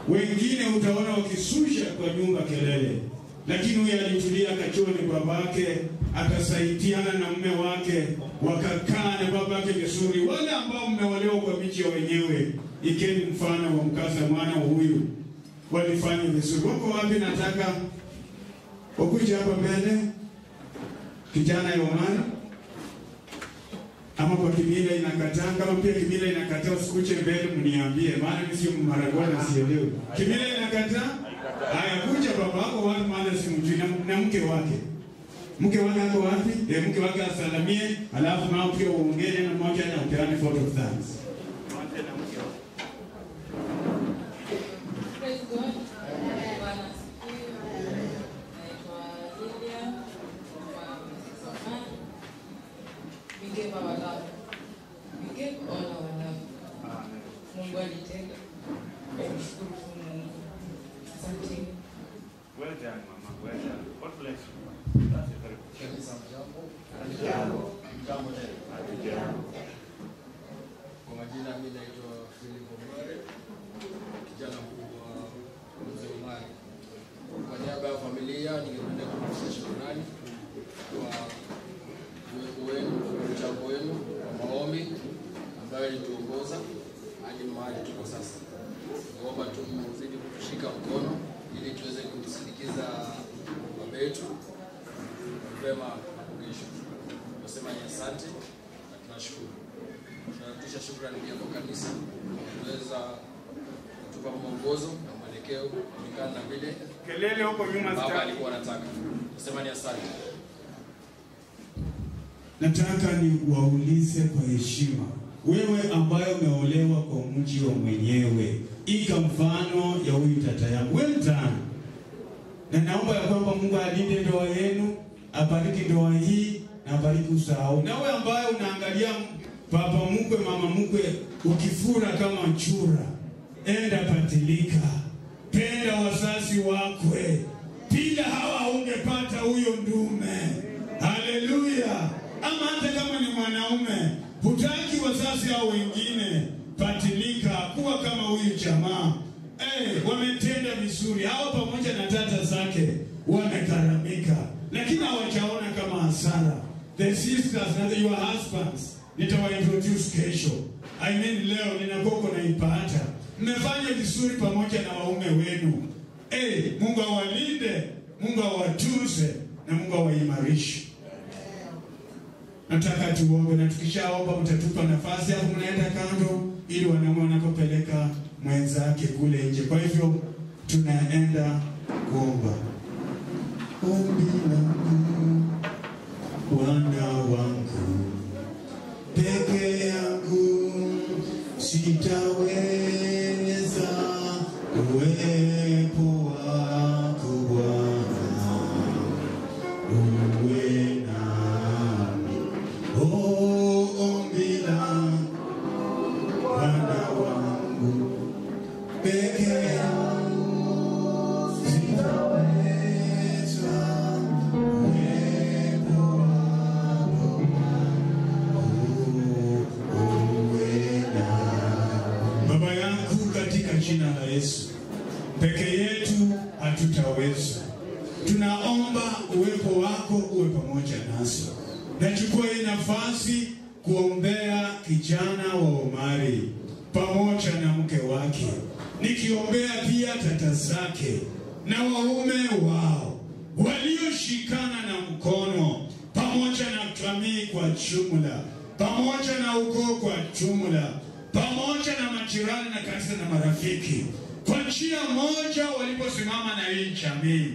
Wengine utaona wakisusha kwa nyumba kelele, lakini huyu alitulia, akachua ni babake, akasaidiana na mume wake, wakakaa na babake vizuri. Wale ambao mmeolewa kwa miji ya wenyewe, ikeni mfano wa mkasa mwana wa huyu, walifanya vizuri. Wako wapi? Nataka wakuja hapa mbele, kijana ya Omari. Ama kwa kimila inakataa, kama pia kimila inakataa usikuche mbele mniambie, maana mimi sio Maragola sielewi. Kimila inakataa? Haya, kuja baba wako wapi, maana simjui, na mke wake. Mke wake ako wapi? Mke wake asalamie, alafu nao pia uongee na mmoja na upeane vote of thanks. Praise God. Bwana asifiwe. Naitwa Lilian wa Mrs. Omar. We gave our love. We gave all our love. Mungu alitenda. Tumshukuru tu Mungu. Asante. Well done, Mama. Well done. God bless you. That's a very good Jambo. Jambo tena. Kwa majina mimi naitwa Philip Omari, kijana mkubwa wa Mzee Omari. Kwa niaba ya familia ningependa kurudisha shukrani kwa uwepo wenu, mchango wenu, kwa maombi ambayo ilituongoza hadi mahali tuko sasa. Naomba tu mzidi kutushika mkono ili tuweze kumsindikiza baba yetu vema kesho. Tunasema ni asante na tunashukuru. Tunarudisha shukrani pia kwa kanisa kuweza kutupa mwongozo na mwelekeo kulingana na vile kelele huko nyuma baba alikuwa anataka. Tunasema ni asante. Nataka ni waulize kwa heshima, wewe ambaye umeolewa kwa mji wa mwenyewe, iga mfano ya huyu tata yangu. Well done. Na naomba ya kwamba Mungu alinde ndoa yenu, abariki ndoa hii na abariki uzao. Na wewe ambaye unaangalia baba mkwe, mama mkwe ukifura kama nchura, enda patilika. Penda wazazi wakwe. Bila hawa ungepata huyo ndume. Haleluya. Ama hata kama ni mwanaume, hutaki wazazi au wengine, patilika, kuwa kama huyu jamaa. Wametenda vizuri. Hao pamoja na tata zake wamekaramika, lakini hawajaona kama hasara. The sisters and your husbands, nitawaintroduce kesho. I mean leo ninakoko na ipata. Mmefanya vizuri pamoja na waume wenu. Mungu awalinde, Mungu awatunze na Mungu awaimarishe. Nataka tuombe, na tukishaomba mtatupa nafasi hapo, mnaenda kando ili wanaume wanapopeleka mwenzake kule nje. Kwa hivyo tunaenda kuomba. Ombi langu Bwana wangu, peke yangu sitaweza, uwepo wako Bwana uwe nami. Oh, ombi langu Bwana wangu, peke yangu sitaweza, uwepo wako uwe nami. Baba yangu, katika jina la Yesu, peke yetu hatutaweza. Tunaomba uwepo wako uwe pamoja nasi. Nachukua hii nafasi kuombea kijana wa Omari pamoja na mke wake, nikiombea pia tata zake na waume wao walioshikana na mkono, pamoja na jamii kwa jumla, pamoja na ukoo kwa jumla, pamoja na majirani na kanisa na marafiki, kwa njia moja waliposimama na hii jamii.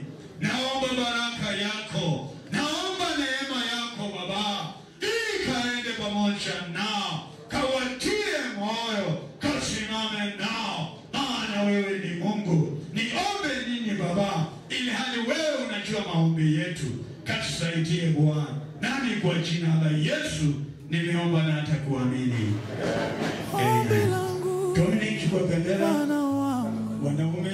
Naomba baraka yako, naomba neema yako Baba, ikaende pamoja nao, kawatie moyo, kasimame nao, maana wewe ni Mungu. Niombe nini Baba, ili hali wewe unajua maombi yetu. Katusaidie Bwana, nami kwa jina la Yesu nimeomba na hata kuamini. Amen. Dominic, chukua bendera. Wanaume